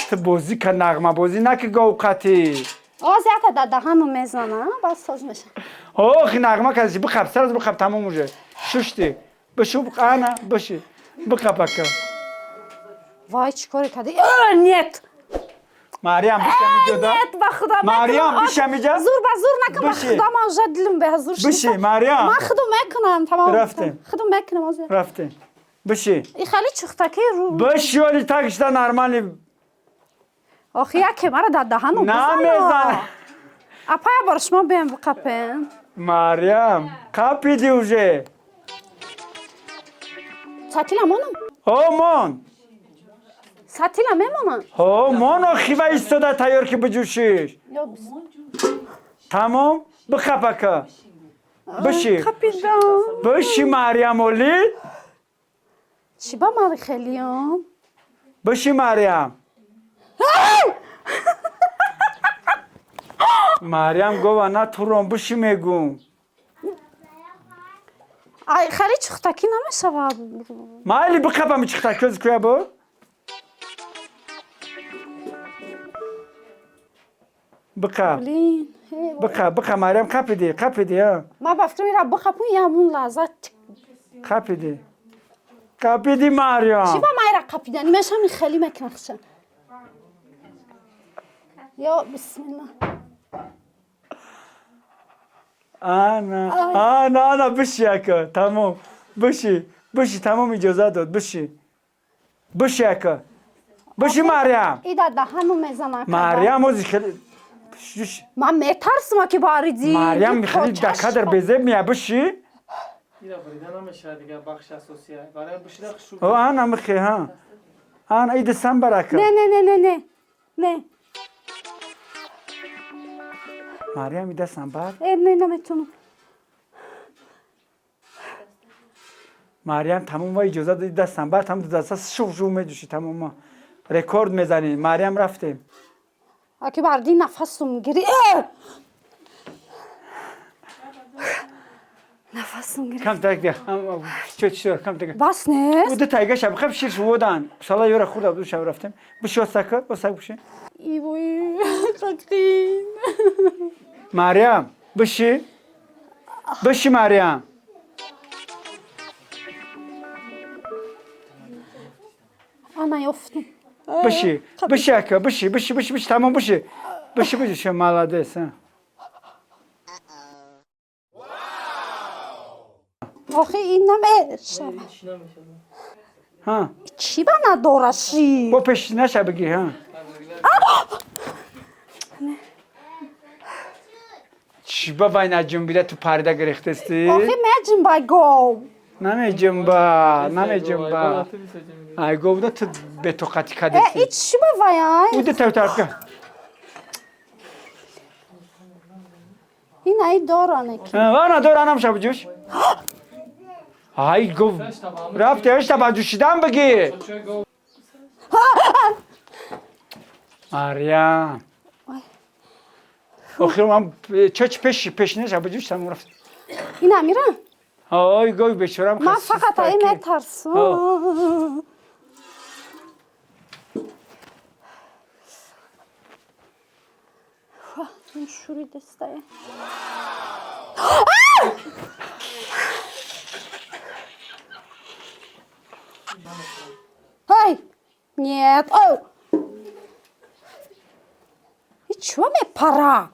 Speaker 4: Ту бозӣ ка, нағма бозӣ наки гов қатӣ.
Speaker 2: Оз ята да даҳану мезана, бас соз меша.
Speaker 4: Охи нағма кардӣ, биқап, сараз биқап, тамом уже. Шушти. Бишу, ана, биши. Биқап ака.
Speaker 2: Вай, чӣ коре кардӣ? Э, нет.
Speaker 4: Мариям, бишам иҷода.
Speaker 2: Нет, ба худо.
Speaker 4: Мариям, бишам иҷа.
Speaker 2: Зур ба зур накун, ба
Speaker 4: Биши.
Speaker 2: худо ман уже дилим беҳазур шуд.
Speaker 4: Биши, Мариям.
Speaker 2: Ман худо мекунам, тамом.
Speaker 4: Рафтем.
Speaker 2: Худо мекунам озир.
Speaker 4: Рафтем. Биши.
Speaker 2: И хеле чухтаки ру.
Speaker 4: Биши, оли так шуда нормали.
Speaker 2: Охи яке мара дар даҳану
Speaker 4: Намезана.
Speaker 2: Апая бор шумо бием биқапем.
Speaker 4: Мариям, қапиди уже.
Speaker 2: Сатила монам?
Speaker 4: Ҳо, мон.
Speaker 2: Сатила мемонам?
Speaker 4: Ҳо, мон, охи ва истода тайёр ки биҷӯшиш.
Speaker 2: Ё бис.
Speaker 4: Тамом, биқап ака. Биши.
Speaker 2: Қапидам.
Speaker 4: Биши, Мариям, оли.
Speaker 2: Чӣ ба ман хелиём?
Speaker 4: Биши, Мариям. Мариям, гова на турон, биши мегум.
Speaker 2: Ай, хеле чухтакӣ намешава.
Speaker 4: Майли, биқапам чихта кӯз куя бо. Биқап.
Speaker 2: Блин. Э,
Speaker 4: Биқап, биқап, Мариям, қапиди, қапиди, а.
Speaker 2: Ман ба фикрам ира биқапун ямун лаҳза.
Speaker 4: Қапиди. Қапиди, Мариям.
Speaker 2: Чӣ ба ман ира қапидани мешам ин хеле мекунахша. Ё бисмилла.
Speaker 4: Ана, ана, ана, биши ака, тамом. Биши, биши, тамом иҷоза дод, биши. Биши ака. Биши Марьям.
Speaker 2: Ида даҳану мезанам.
Speaker 4: Марьям ози хеле
Speaker 2: Ман метарсам ки Баҳриддин.
Speaker 4: Марьям хеле да кадр безеб мия биши.
Speaker 6: Ира бурида намешавад дигар бахши асосия. Барои бишида хушу.
Speaker 4: О ана михи ҳа. Ана иди сан барака.
Speaker 2: Не не не не не. Не.
Speaker 4: Марьям ида сан бар.
Speaker 2: Э не наметунам.
Speaker 4: Марьям тамом ва иҷоза дод ида сан бар там даста шув шув меҷӯши тамома. Рекорд мезанӣ. Марьям рафтем.
Speaker 2: Аки Баҳриддин нафасум гири. Нафасум гирифт.
Speaker 4: Кам так чо чо кам так.
Speaker 2: Бас нест.
Speaker 4: Уда тайга шаб хаб шир шудан. Сала ёра хурда ду шаб рафтем. Биши осака, осак биши.
Speaker 3: Ивой, қақин.
Speaker 4: Марьям, биши. Биши Марьям.
Speaker 2: Ана ёфтум.
Speaker 4: Биши, биши ака, биши, биши, биши, биши, тамом биши. Биши, биши, молодец.
Speaker 2: Охи ин намешавад.
Speaker 4: Ҳа.
Speaker 2: Чӣ ба надораши?
Speaker 4: Бо пешинаша бигир, ҳа. Чӣ ба вай наҷунбида ту парида гирехтести?
Speaker 2: Охи меҷунба гов.
Speaker 4: Намеҷунба, намеҷунба. Ай говда ту бетоқатӣ кардести.
Speaker 2: Э, ич чӣ ба вай ай?
Speaker 4: Уда тавтарка.
Speaker 2: Ин ай доране ки.
Speaker 4: Ана дор анам шаб ҷӯш. Ай гов рафти ҳашта ба ҷӯшидан бигир. Марьям. Охир ман чоч пеш пешинаша ба ҷӯш тамом рафт.
Speaker 2: Ин амира?
Speaker 4: Ой гов бечорам
Speaker 2: Ман фақат ай метарсам. Ин шури дестае. Ай! Нет! Оу! И чё мепара?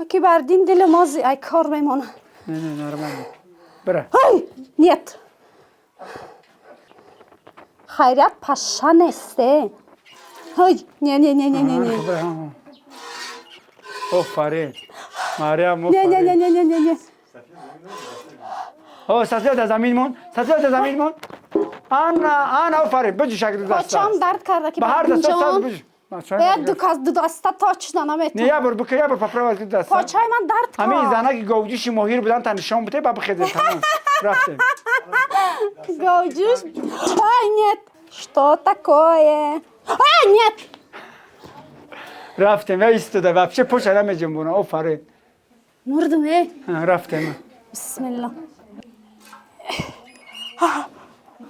Speaker 2: Аки Баҳриддин дили мози ай кор мемона.
Speaker 4: Не, не, нормально. Бира.
Speaker 2: Ай! Нет! Хайрият паша несте. Ай! Не, не, не, не, не, не.
Speaker 4: Офарин. Марьям,
Speaker 2: Не, не, не,
Speaker 4: офарин.
Speaker 2: не, не, не, не.
Speaker 4: О, сатил да замин мон, сатил да замин мон. Ана, ана, офарин, биҷӯш як ду даста.
Speaker 2: Почам дард карда ки
Speaker 4: Ба ҳар даста сад
Speaker 2: Баҳриддинҷон.
Speaker 4: биҷӯш.
Speaker 2: Э, ду кас ду даста точно
Speaker 4: Не,
Speaker 2: наметавонам.
Speaker 4: я бор бика, я бор поправа ду даста.
Speaker 2: Почаи ман дард
Speaker 4: Ҳамин
Speaker 2: кард.
Speaker 4: занаки говҷӯши моҳир будан та нишон бите, ба бихезем тамом. Рафтем.
Speaker 2: Говҷӯш. Ай, нет. Что такое? Ай, нет.
Speaker 4: Рафтем, я истода, вообще поша намеҷунбона, офарин.
Speaker 2: Мурдум, э.
Speaker 4: Рафтем.
Speaker 2: Бисмилла.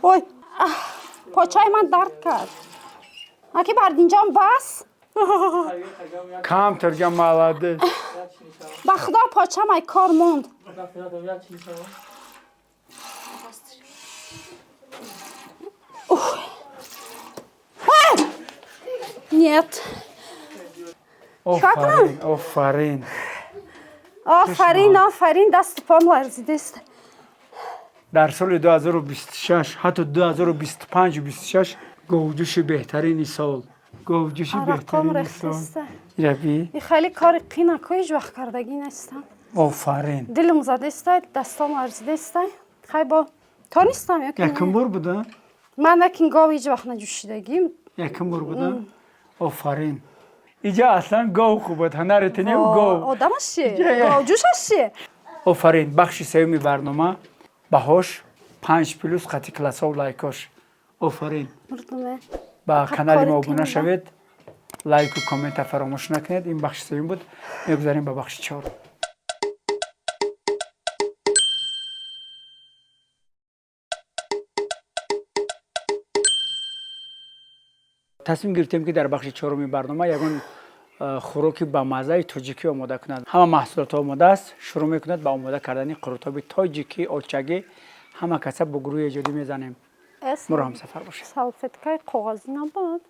Speaker 2: Ой, почаи ман дард кард. Аки Баҳриддинҷон бас.
Speaker 4: Кам тургам молодец.
Speaker 2: Ба худо почам ай кор монд. Нет.
Speaker 4: Офарин, офарин.
Speaker 2: Офарин, офарин, дасту пом ларзидест.
Speaker 4: Дар соли 2026, ҳатто 2025 26 говҷӯши беҳтарини сол. Говҷӯши
Speaker 2: Арақом
Speaker 4: беҳтарини сол.
Speaker 2: рехтеста.
Speaker 4: Раби,
Speaker 2: И хеле кори қина ко ҳеҷ вақт кардагӣ нестам.
Speaker 4: офарин.
Speaker 2: Дилам задестай, дастом ларзидестай. Хай бо тонистам ё ки
Speaker 4: Якум бор буда?
Speaker 2: Ман накин гов ҳеҷ вақт наҷӯшидагим.
Speaker 4: Якум бор буда? Офарин. Иҷа аслан гов хуб буд, ҳунари ту не гов.
Speaker 2: Одамаш чи?
Speaker 4: Я, я.
Speaker 2: Говҷӯшаш чи?
Speaker 4: Офарин, бахши сеюми барнома баҳош 5 плюс қати классов лайкош. Офарин.
Speaker 2: Мурдуме.
Speaker 4: Ба канали мо
Speaker 2: Қапқори
Speaker 4: обуна
Speaker 2: қинда.
Speaker 4: шавед, лайку коммента фаромӯш накунед. Ин бахши сеюм буд. Мегузарем ба бахши чорум. Тасмим гирифтем ки дар бахши чоруми барнома ягон хӯроки ба маззаи тоҷикӣ омода кунад. Ҳама маҳсулотҳо омода аст, шурӯъ мекунад ба омода кардани қурутоби тоҷикӣ очагӣ. Ҳама каса бо гурӯҳи эҷодӣ мезанем. Моро ҳамсафар бошед.
Speaker 2: Салфеткаи коғазӣ набуд.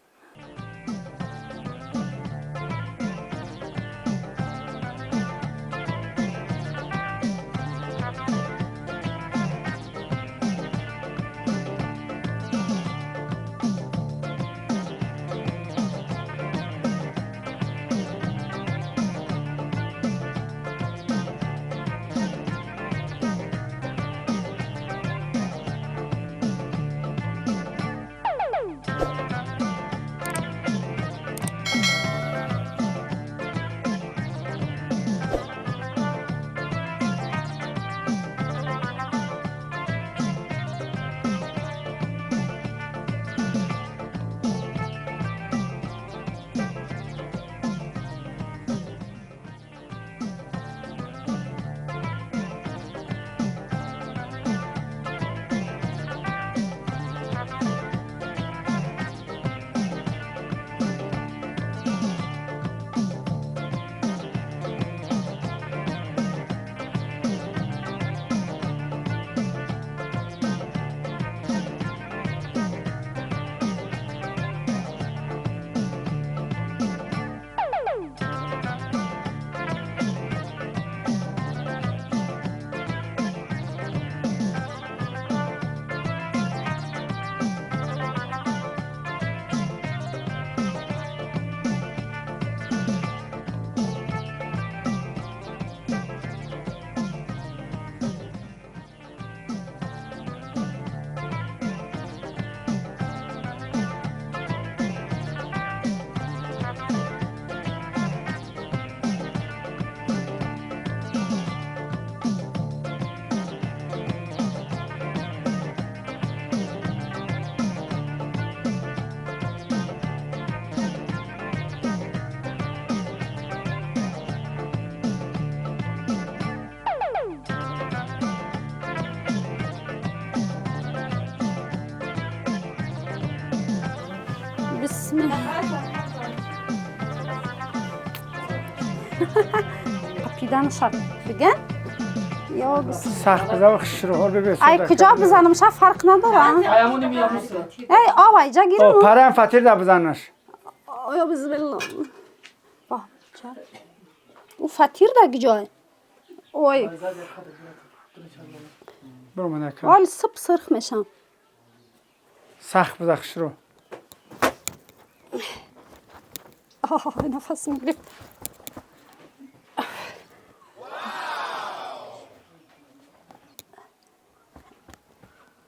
Speaker 2: Қапиданаша биген ё
Speaker 4: Сахт бизан, хушрӯ бибес.
Speaker 2: Ай, куҷо бизанам, ша фарқ надора.
Speaker 6: Аямони миямуса.
Speaker 2: Эй, об айҷа гирм.
Speaker 4: Параям фатир да бизанаш.
Speaker 2: Ё бисмилла. Ӯ фатир да гиҷой? Ой. Ҳол сып сирх мешам.
Speaker 4: Сахт биза, хушрӯ.
Speaker 2: Нафасм гирифт.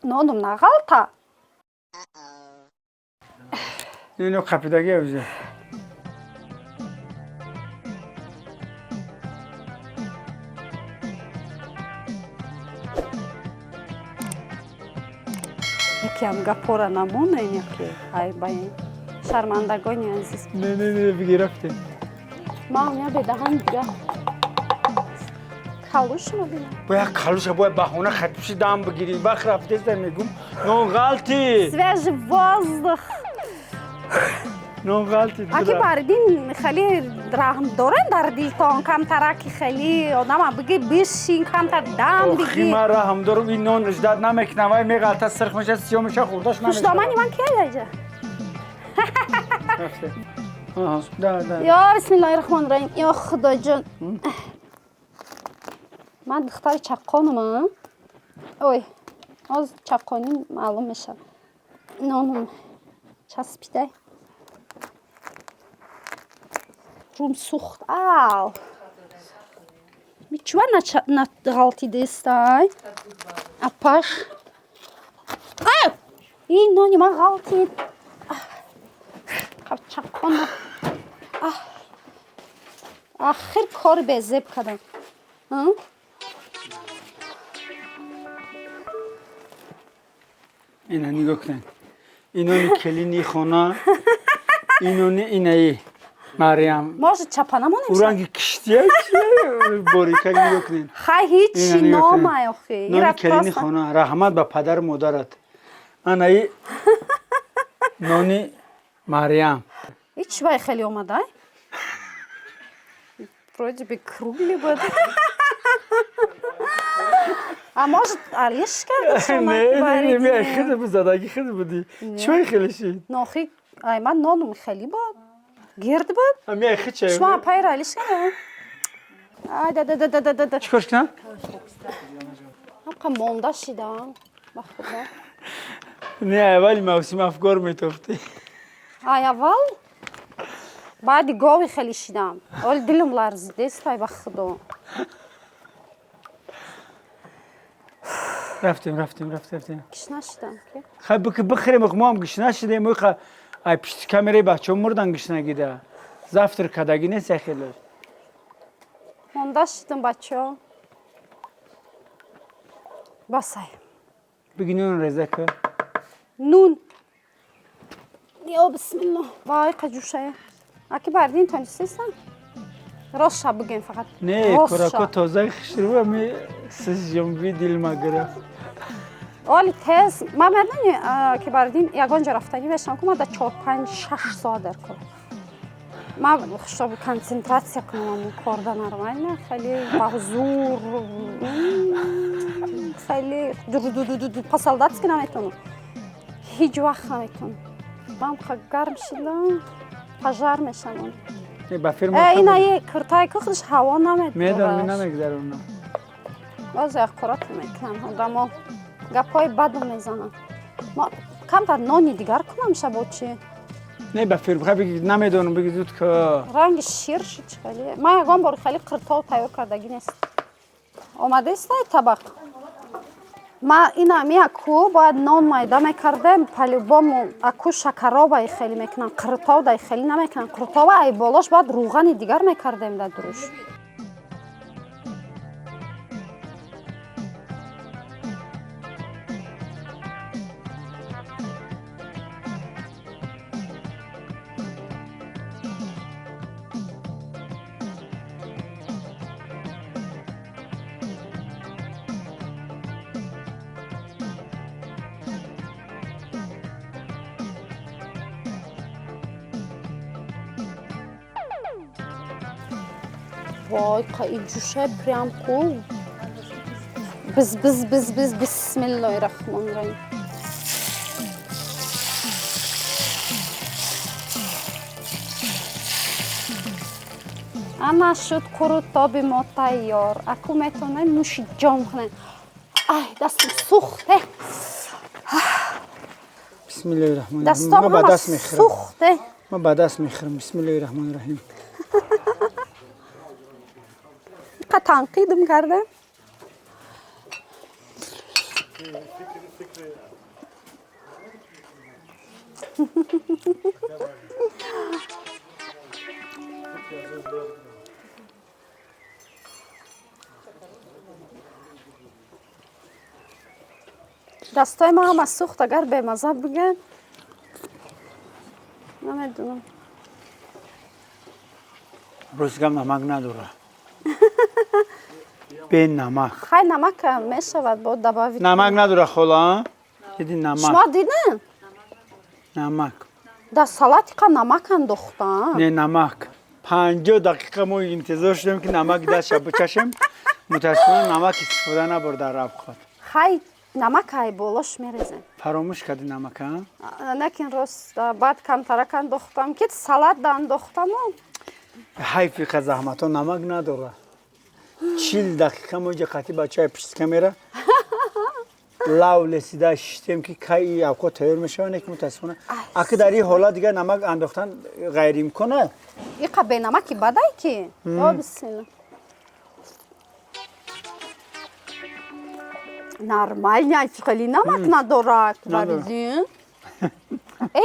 Speaker 2: Ноном нағалта.
Speaker 4: Ино қапидаги уже.
Speaker 2: Якеам гапора намонем, яке ай баин шармандагони азиз.
Speaker 4: Не, не, не, биги, рафтем.
Speaker 2: Ман я бедаҳан дига калуш мабинам.
Speaker 4: Бояд калуша, бояд баҳона хатпиши дам бигирӣ. Вақт рафтеста, мегум, нон ғалти.
Speaker 2: Свежий воздух.
Speaker 4: Нон ғалти.
Speaker 2: Аки Бардин, хеле раҳм дорен дар дилтон, камтараки хеле одама биги, бишин, камтар дам биги.
Speaker 4: Ман раҳм дорам, ин нон ждат намекунам, вай меғалта, сирх меша, сиёҳ меша, хӯрдаш намешавад.
Speaker 2: Хушдомани ман кия аҷа?
Speaker 4: Да, да.
Speaker 2: Ё бисмиллоҳи раҳмони раҳим, ё худоҷон, ман духтари чаққонам. Ой, ҳоз чаққонӣ маълум мешавад. Нонум часпидай, рум сӯхт. Ав, чува нағалтидестай, апаш? Ин нони ман ғалтид. Чаққона ахир кори безеб кардам.
Speaker 4: Ина нигоҳ кунед, инони келини хона, инони инаи Мариям.
Speaker 2: Может, чапа намонем?
Speaker 4: Уранги киштия борика, нигоҳ кунед.
Speaker 2: Хай, ҳичи номай охи.
Speaker 4: Нони келини хона, раҳмат ба падару модарат. Анаи нони Мариям.
Speaker 2: Ҳеч вай хеле омадай, вроде бы круглый буд. А может, алиш карда?
Speaker 4: Не, не, хеле буд, задаги хеле буди. Чой хеле шид?
Speaker 2: Нохи, ай, ман нонум хеле буд, гирд буд.
Speaker 4: Ами хича.
Speaker 2: Шумо апайра алиш карда? Ай, да, да, да, да, да, да.
Speaker 4: Чикор кунам?
Speaker 2: Ҳамқа монда шидам, ба худо.
Speaker 4: Не, аввали мавсим афгор метофтӣ.
Speaker 2: Ай, аввал баъди гови хеле шидам, оли дилам ларзидестай, ба худо.
Speaker 4: Рафтем, рафтем, рафтем.
Speaker 2: Гишна шидам ки.
Speaker 4: Хай, бики, бихӯрем. Мо ҳам гишна шидем. Ай, пишти камераи бачаҳо мурдан гишнагида. Завтрак кадаги нест яхело.
Speaker 2: Монда шидам, бачаҳо, басай.
Speaker 4: Биги, нун реза ка.
Speaker 2: Нун, ё бисмилло, вай, қаҷушая. Аки Бардин, тонистесан? Ростша бигем фақат.
Speaker 4: Не, корако тозаи хушрӯ, ами сизҷумби дилма гирифт.
Speaker 2: Оли тез ман медони ки Бардин, ягон ҷо рафтагӣ мешавам, ку ман да 4, 5, 6 соат дар кор, ман чтобы концентрация кунам, амн корда нормально, хеле ба ҳузур, хеле по-солдатски наметавонам, ҳеҷ вақт наметавонам. Ман гарм шидам, пожар мешавам.
Speaker 4: Ба фирма.
Speaker 2: Инаи куртаи ку худаш ҳаво
Speaker 4: Медонам,
Speaker 2: намедорад.
Speaker 4: Намегзаронам.
Speaker 2: Боз яққурат мекунам, одамо гапҳои бадо мезанам. Ма камтар нони дигар кунам, шабо чи?
Speaker 4: Не, ба фирма, хай, биги, намедонам, биги зуд ка.
Speaker 2: Ранги шир шуд хеле. Ман ягон бор хеле қиртов тайёр кардагӣ нест. Омадестай табақ. Ма ина миаку бояд нон майда мекардем по-любому. Аку шакаробай хеле мекунам, қиртовдай хеле намекунам. Қиртова ай болош бояд рӯғани дигар мекардем дар дуруш. Вой, қа ҷӯша прям ку. Биз биз биз биз, бисмиллоҳи раҳмони раҳим. Ана шуд қурутоби мо тайёр. Аку метавонед нӯши ҷон кунед. Ай, дастам сӯхте.
Speaker 4: Бисмиллоҳи раҳмони раҳим.
Speaker 2: Дастом
Speaker 4: Ман ба
Speaker 2: ҳама
Speaker 4: даст мехӯрам.
Speaker 2: сӯхте.
Speaker 4: Ман ба даст мехӯрам. Бисмиллоҳи раҳмони раҳим.
Speaker 2: Қа танқидм карда. Дастои ма ҳама сӯхт, агар бемаза бигӯям. Намедонам.
Speaker 4: Рост гап, намак надора. Бе намак.
Speaker 2: Хай, намак мешавад бо добавить.
Speaker 4: Намак надора, хола, диди, намак.
Speaker 2: Шумо дидем?
Speaker 4: Намак.
Speaker 2: Дар салати қа намак андохтам.
Speaker 4: Не, намак. 50 дақиқа мо интизор шудем, ки намак дастша бичашем. Мутаассифона, намак истифода набурд дар авқот.
Speaker 2: Хай, намак ай болош мерезем.
Speaker 4: Фаромӯш кардӣ намака?
Speaker 2: Накин, рост, баъд камтарак андохтам, ки салат да андохтаму.
Speaker 4: Ҳайфи қа заҳматҳо, намак надора. 40 дақиқа мо иҷа қатъи бачаи пишти камера лав лесида шиштем, ки кай и авқот тайёр мешавад, не ки мутаассифона, аки дар ин ҳолат дигар намак андохтан ғайриимкон аст.
Speaker 2: Иқа бенамаки бадай ки. О, бисмилла. Нормально, хеле намак надорад.
Speaker 4: Надорад.
Speaker 2: Варидин. Э?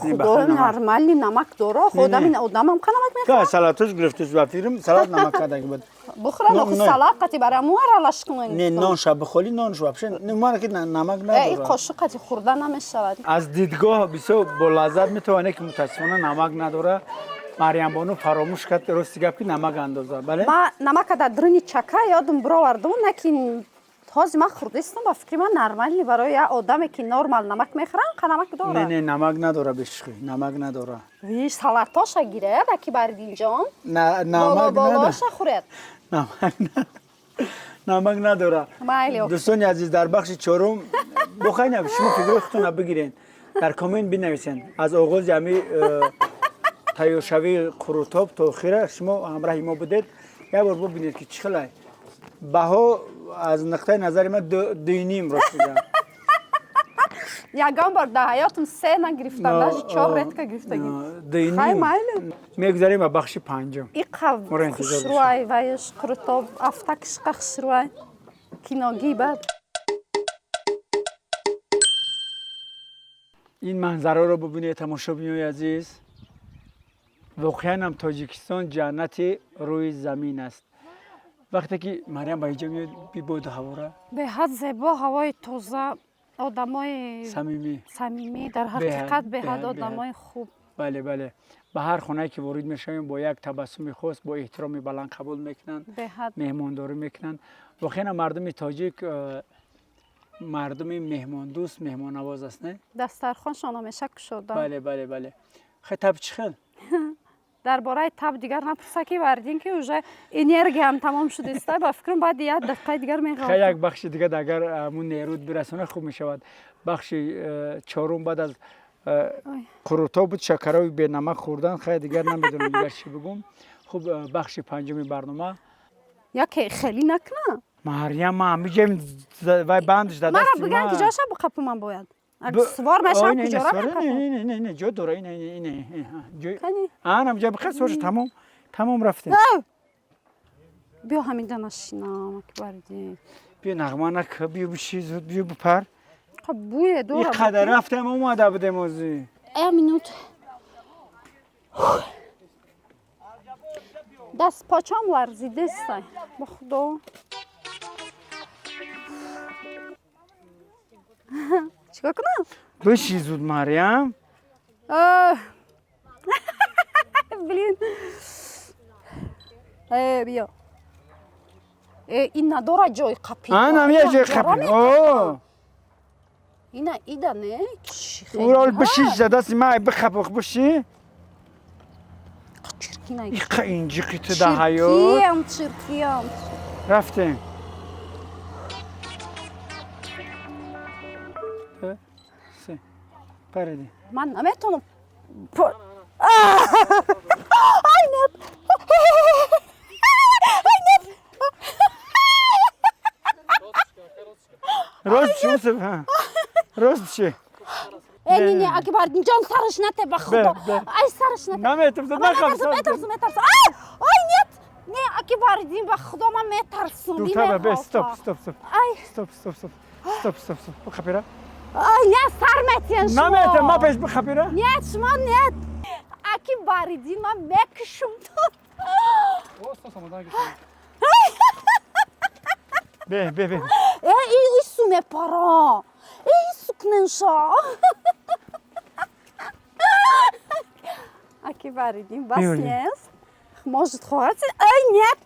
Speaker 4: Не,
Speaker 2: Худо,
Speaker 4: бахта намак.
Speaker 2: нормальный намак дора.
Speaker 4: Не,
Speaker 2: Одами
Speaker 4: не.
Speaker 2: одамам қа намак мехӯрад.
Speaker 4: Ка салатош гирифтус, ба фикрам, салат намак кардаги буд.
Speaker 2: Бухӯрад, охи
Speaker 4: Не.
Speaker 2: салат қати барои му аралаш кунед.
Speaker 4: Не, нон ша бихоли, нонш вообще не, мана ки намак
Speaker 2: Э, ин
Speaker 4: надорад.
Speaker 2: қошуқ қати хӯрда намешавад.
Speaker 4: Аз дидгоҳ бисёр бо лаззат метавонед, ки мутаассифона, намак надора. Марьямбону фаромӯш кард, рости гап, ки намак андозад, бале.
Speaker 2: Ма намака дар дрини чака ёдум бировардум, накин ҳозир ман хӯрдистам, ба фикри ман нормальный барои як одаме ки нормал намак мехӯрам, қа намак
Speaker 4: Не,
Speaker 2: дорад.
Speaker 4: не, намак надора, бешухӣ, намак надора.
Speaker 2: Виш, салатоша гирад, аки Бардинҷон.
Speaker 4: Намак надора.
Speaker 2: Болоша хӯред.
Speaker 4: Намак надора, намак надора.
Speaker 2: Майли.
Speaker 4: Дӯстони азиз, дар бахши чорум бохайна шумо фикрҳои худтонро бигирен, дар коммент бинависен. Аз оғози ҳами тайёршавии қурутоб то охира шумо ҳамраҳи мо будед. Як бор бубинед, ки чӣ хелай баҳо. Аз нуқтаи назари ман 2.5, рост бигӯям.
Speaker 2: Ягон бор дар ҳаётам се нагирифтам, даже чор редко гирифтагӣ.
Speaker 4: 2.5.
Speaker 2: Хай, майли.
Speaker 4: Мегузарем ба бахши панҷум.
Speaker 2: Иқа
Speaker 4: Моро интизор бошед.
Speaker 2: хушрӯай вайш қурутоб афтакишқа хушрӯай киногӣ бад.
Speaker 4: Ин манзараро бубинед, тамошобинои азиз. Воқеан ҳам Тоҷикистон ҷаннати рӯи замин аст. Вақте ки Марьям ба инҷо меояд, бибоду ҳавора.
Speaker 2: Беҳад зебо, ҳавои тоза, одамои
Speaker 4: самимӣ.
Speaker 2: Самимӣ, дар ҳақиқат беҳад
Speaker 4: беҳад,
Speaker 2: одамои хуб.
Speaker 4: Бале, бале, ба ҳар хонае ки ворид мешавем, бо як табассуми хос, бо эҳтироми баланд қабул мекунанд.
Speaker 2: Беҳад.
Speaker 4: Меҳмондорӣ мекунанд. Воқеан ҳам мардуми тоҷик мардуми меҳмондӯст, меҳмоннавоз аст, не?
Speaker 2: Дастархоншон ҳамеша кушода.
Speaker 4: Бале, бале, бале. Хай, таб чӣ хел?
Speaker 2: Дар бораи таб дигар напурса, ки Вардин, ки уже энергиям тамом шудиста, ба фикрам, баъди як дақиқаи дигар
Speaker 4: Хай,
Speaker 2: меғалтам.
Speaker 4: як бахши дигар агар ҳамун нерӯ бирасона, хуб мешавад. Бахши чорум баъд аз
Speaker 2: Ой.
Speaker 4: қурутоб буд, шакарои бенамак хӯрдан. Хай, дигар намедонам дигар чӣ бигӯм. Хуб, бахши панҷуми барнома.
Speaker 2: Яке хелӣ накуна.
Speaker 4: Марьям, ма ҳамиҷа вай бандш дар
Speaker 2: Мара
Speaker 4: дасти
Speaker 2: биган,
Speaker 4: ма.
Speaker 2: ки ҷоша биқапу, ман бояд сувор мешавам, куҷора меқапам?
Speaker 4: Не, не, не, ҷо дора, ина, ина, ина, ҷой.
Speaker 2: Кани?
Speaker 4: Ана ҷо биқа, сувор ша, тамом, тамом, рафтем.
Speaker 2: Биё, ҳаминда нашинам, аки Бардин.
Speaker 4: Биё, нағма нак, биё, биши зуд, биё, бипар.
Speaker 2: Хоб, бӯе дора.
Speaker 4: Ин қадар рафтем, омада будем озӣ.
Speaker 2: Як минут, даст почам ларзидестай, ба худо. Чикор кунам?
Speaker 4: Биши зуд, Марьям.
Speaker 2: Блин. Э, биё. Э, ин надора ҷои қапи.
Speaker 4: Анам я ҷои қапи, о.
Speaker 2: Ина ида не? Чӣ хеле?
Speaker 4: Урол, биши, за дасти май бихап, биши.
Speaker 2: Чирки на.
Speaker 4: Иқа инҷиқи ту да ҳаёт.
Speaker 2: Чиркиям, чиркиям.
Speaker 4: Рафтем. Ду, се. Париди.
Speaker 2: Ман наметавонам. Ай, нет! Ай, нет!
Speaker 4: Рост биши, Юсуф. ҳа. Рост биши.
Speaker 2: Э, не, не, аки Бардинҷон, сараш нате, ба худо.
Speaker 4: Бе, бе.
Speaker 2: Ай, сараш нате.
Speaker 4: Наметавонам,
Speaker 2: Ман
Speaker 4: нахаб.
Speaker 2: метарсам, метарсам, метарсам. Ай, ай, нет! Не, аки Бардин, ба худо, ман метарсам.
Speaker 4: Дуртар бе, стоп, стоп, стоп.
Speaker 2: Ай,
Speaker 4: Стоп, стоп, стоп. Стоп, стоп, стоп. Бихапира.
Speaker 2: ай, не, сар метиен шумо.
Speaker 4: Наметам, ма пеш бихапира.
Speaker 2: Нет, шумо нет. Аки Баридин, ман мекушум тут.
Speaker 4: Бе, бе, бе.
Speaker 2: Э, и ису мепара. Э, ису кненша. Аки Баридин, бас
Speaker 4: Меоли.
Speaker 2: нест. Может, хватит? Ай, нет.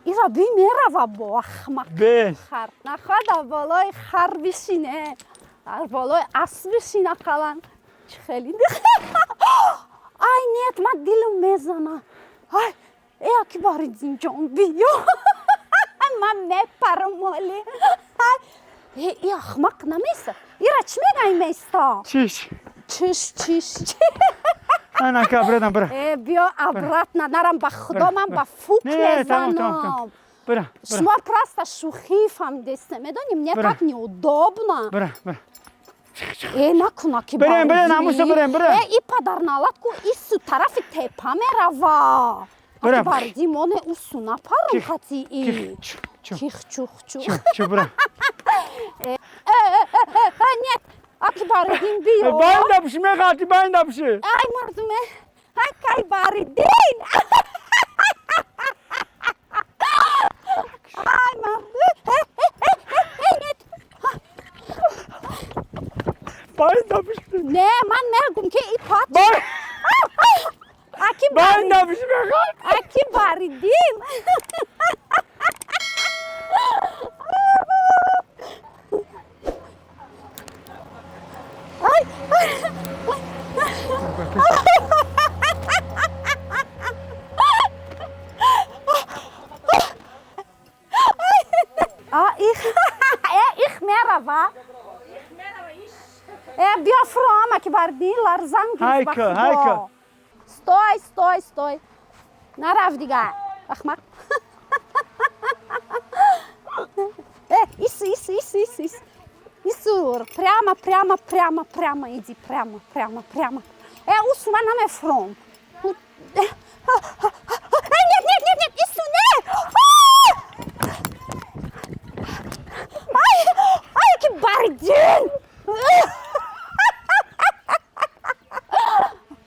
Speaker 2: Ира би мерава бо ахмақ.
Speaker 4: Бе.
Speaker 2: Хар. Нахоҳад дар болои хар бишине. Дар болои асп бишина қалан. Чӣ хеле. Ай, нет, ман дилам мезана. Ай, э, аки Баридинҷон, биё. Ман мепарам моли. Ай, э, и ахмақ намеиста. Ира чӣ мегаи меиста?
Speaker 4: Чиш.
Speaker 2: Чиш, чиш, чиш.
Speaker 4: Ана ка обратно бира.
Speaker 2: Э, биё обратно, нарам, ба худо, ман ба фук
Speaker 4: Не, не, тамом, тамом,
Speaker 2: мезанам.
Speaker 4: тамом. Бира, бира.
Speaker 2: Шумо просто шӯхӣ фаҳмидесте, медонӣ, мне
Speaker 4: Бира.
Speaker 2: так неудобно.
Speaker 4: Бира, бира.
Speaker 2: Э, накуна ки
Speaker 4: Бирем, бирем,
Speaker 2: Баридин.
Speaker 4: намуса бирем, бирем.
Speaker 2: Э, и падарналат ку ису тарафи тепа мерава.
Speaker 4: Бирем.
Speaker 2: Аки Баридин, моне усу напарам
Speaker 4: Ких,
Speaker 2: хати и.
Speaker 4: Ких, чу, чу.
Speaker 2: Ких, чух, чух.
Speaker 4: Чу, чу, бира.
Speaker 2: Э, нет, аки Баридин, биё.
Speaker 4: Байнда биши, меғалти, байнда биши.
Speaker 2: Ай, мардуме, ай, кай Баридин. Ай, мардуме. Э, э, э, э, э, нет.
Speaker 4: Байнда биши.
Speaker 2: Не, ман мегум ки и пат.
Speaker 4: Бай,
Speaker 2: Аки Баридин.
Speaker 4: байнда биши, меғалти.
Speaker 2: Аки Баридин. А, их, э, их мерава. Э, биё фуром, аки Бардин, ларзан гирифт ба
Speaker 4: Ҳайка,
Speaker 2: худо.
Speaker 4: ҳайка.
Speaker 2: Стой, стой, стой. Нарав дигар. Ахмақ. Э, ису, ису, ису, ису, ису. Ису, прямо, прямо, прямо, прямо, иди, прямо, прямо, прямо. Э, усу, ман намефуром. Э, э, нет, нет, нет, нет, ису, не! Ай, ай, аки Бардин!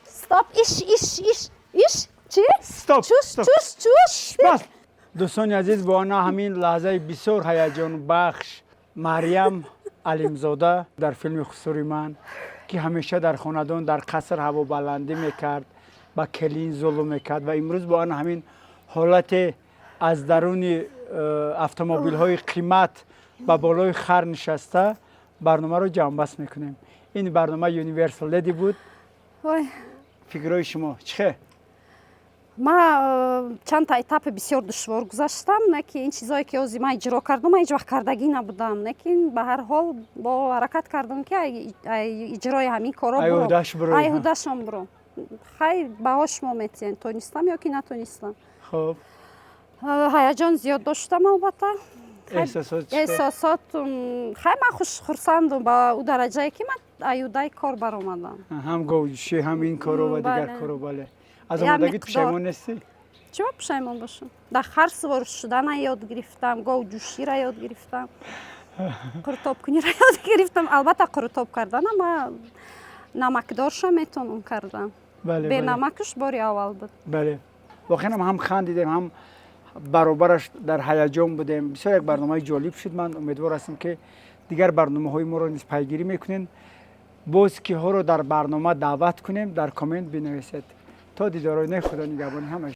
Speaker 2: Стоп, иш, иш, иш, иш, чӣ?
Speaker 4: Стоп,
Speaker 2: Чуш,
Speaker 4: стоп.
Speaker 2: чуш, чуш.
Speaker 4: Бас. Дӯстони азиз, бо ана ҳамин лаҳзаи бисёр ҳаяҷонбахш Марьям Алимзода дар филми Хусури ман, ки ҳамеша дар хонадон дар қаср ҳавобаландӣ мекард, ба келин зулм мекард ва имрӯз бо ана ҳамин ҳолате аз даруни автомобилҳои қимат ба болои хар нишаста барномаро ҷамъбаст мекунем. Ин барнома Universal Lady буд.
Speaker 2: Ой.
Speaker 4: Фикрҳои шумо чӣ хел?
Speaker 2: Ма чанд та этапи бисёр душвор гузаштам, не ки ин чизое ки ҳозир ман иҷро кардам, ман ҳеҷ вақт кардагӣ набудам, не ки ба ҳар ҳол бо ҳаракат кардам ки ай иҷрои ҳамин корро
Speaker 4: Ай
Speaker 2: буром.
Speaker 4: уҳдаш бурой,
Speaker 2: Ай
Speaker 4: ҳа.
Speaker 2: уҳдашон буром. Хай, баҳо шумо метиҳен, тонистам ё ки натонистам.
Speaker 4: Хуб.
Speaker 2: Ҳаяҷон зиёд доштам, албатта. Хай,
Speaker 4: Эҳсосот чӣ хел?
Speaker 2: Эҳсосот, хай, ман хурсандум ба ӯ дараҷае ки ман аюдаи кор баромадам.
Speaker 4: Ҳам говҷӯшӣ, ҳам ин коро ва дигар
Speaker 2: Бале.
Speaker 4: коро, бале. Аз
Speaker 2: Як
Speaker 4: омодагӣ
Speaker 2: миқдор.
Speaker 4: пушаймон нестӣ?
Speaker 2: Чӣ ба пушаймон бошам? Дар хар сувор шудана ёд гирифтам, говҷӯширо ёд гирифтам, қурутобкуниро ёд гирифтам. Албатта, қурутоб кардана ма намакдорша метавонам кардан.
Speaker 4: Бале, бале.
Speaker 2: Бенамакш бори аввал буд.
Speaker 4: Бале, воқеан ҳам хандидем, ҳам баробараш дар ҳаяҷон будем. Бисёр як барномаи ҷолиб шуд. Ман умедвор ҳастам, ки дигар барномаҳои моро низ пайгирӣ мекунед. Боз киҳоро дар барнома даъват кунем, дар коммент бинависед. То дидорои не, Худо нигаҳбони ҳамаи.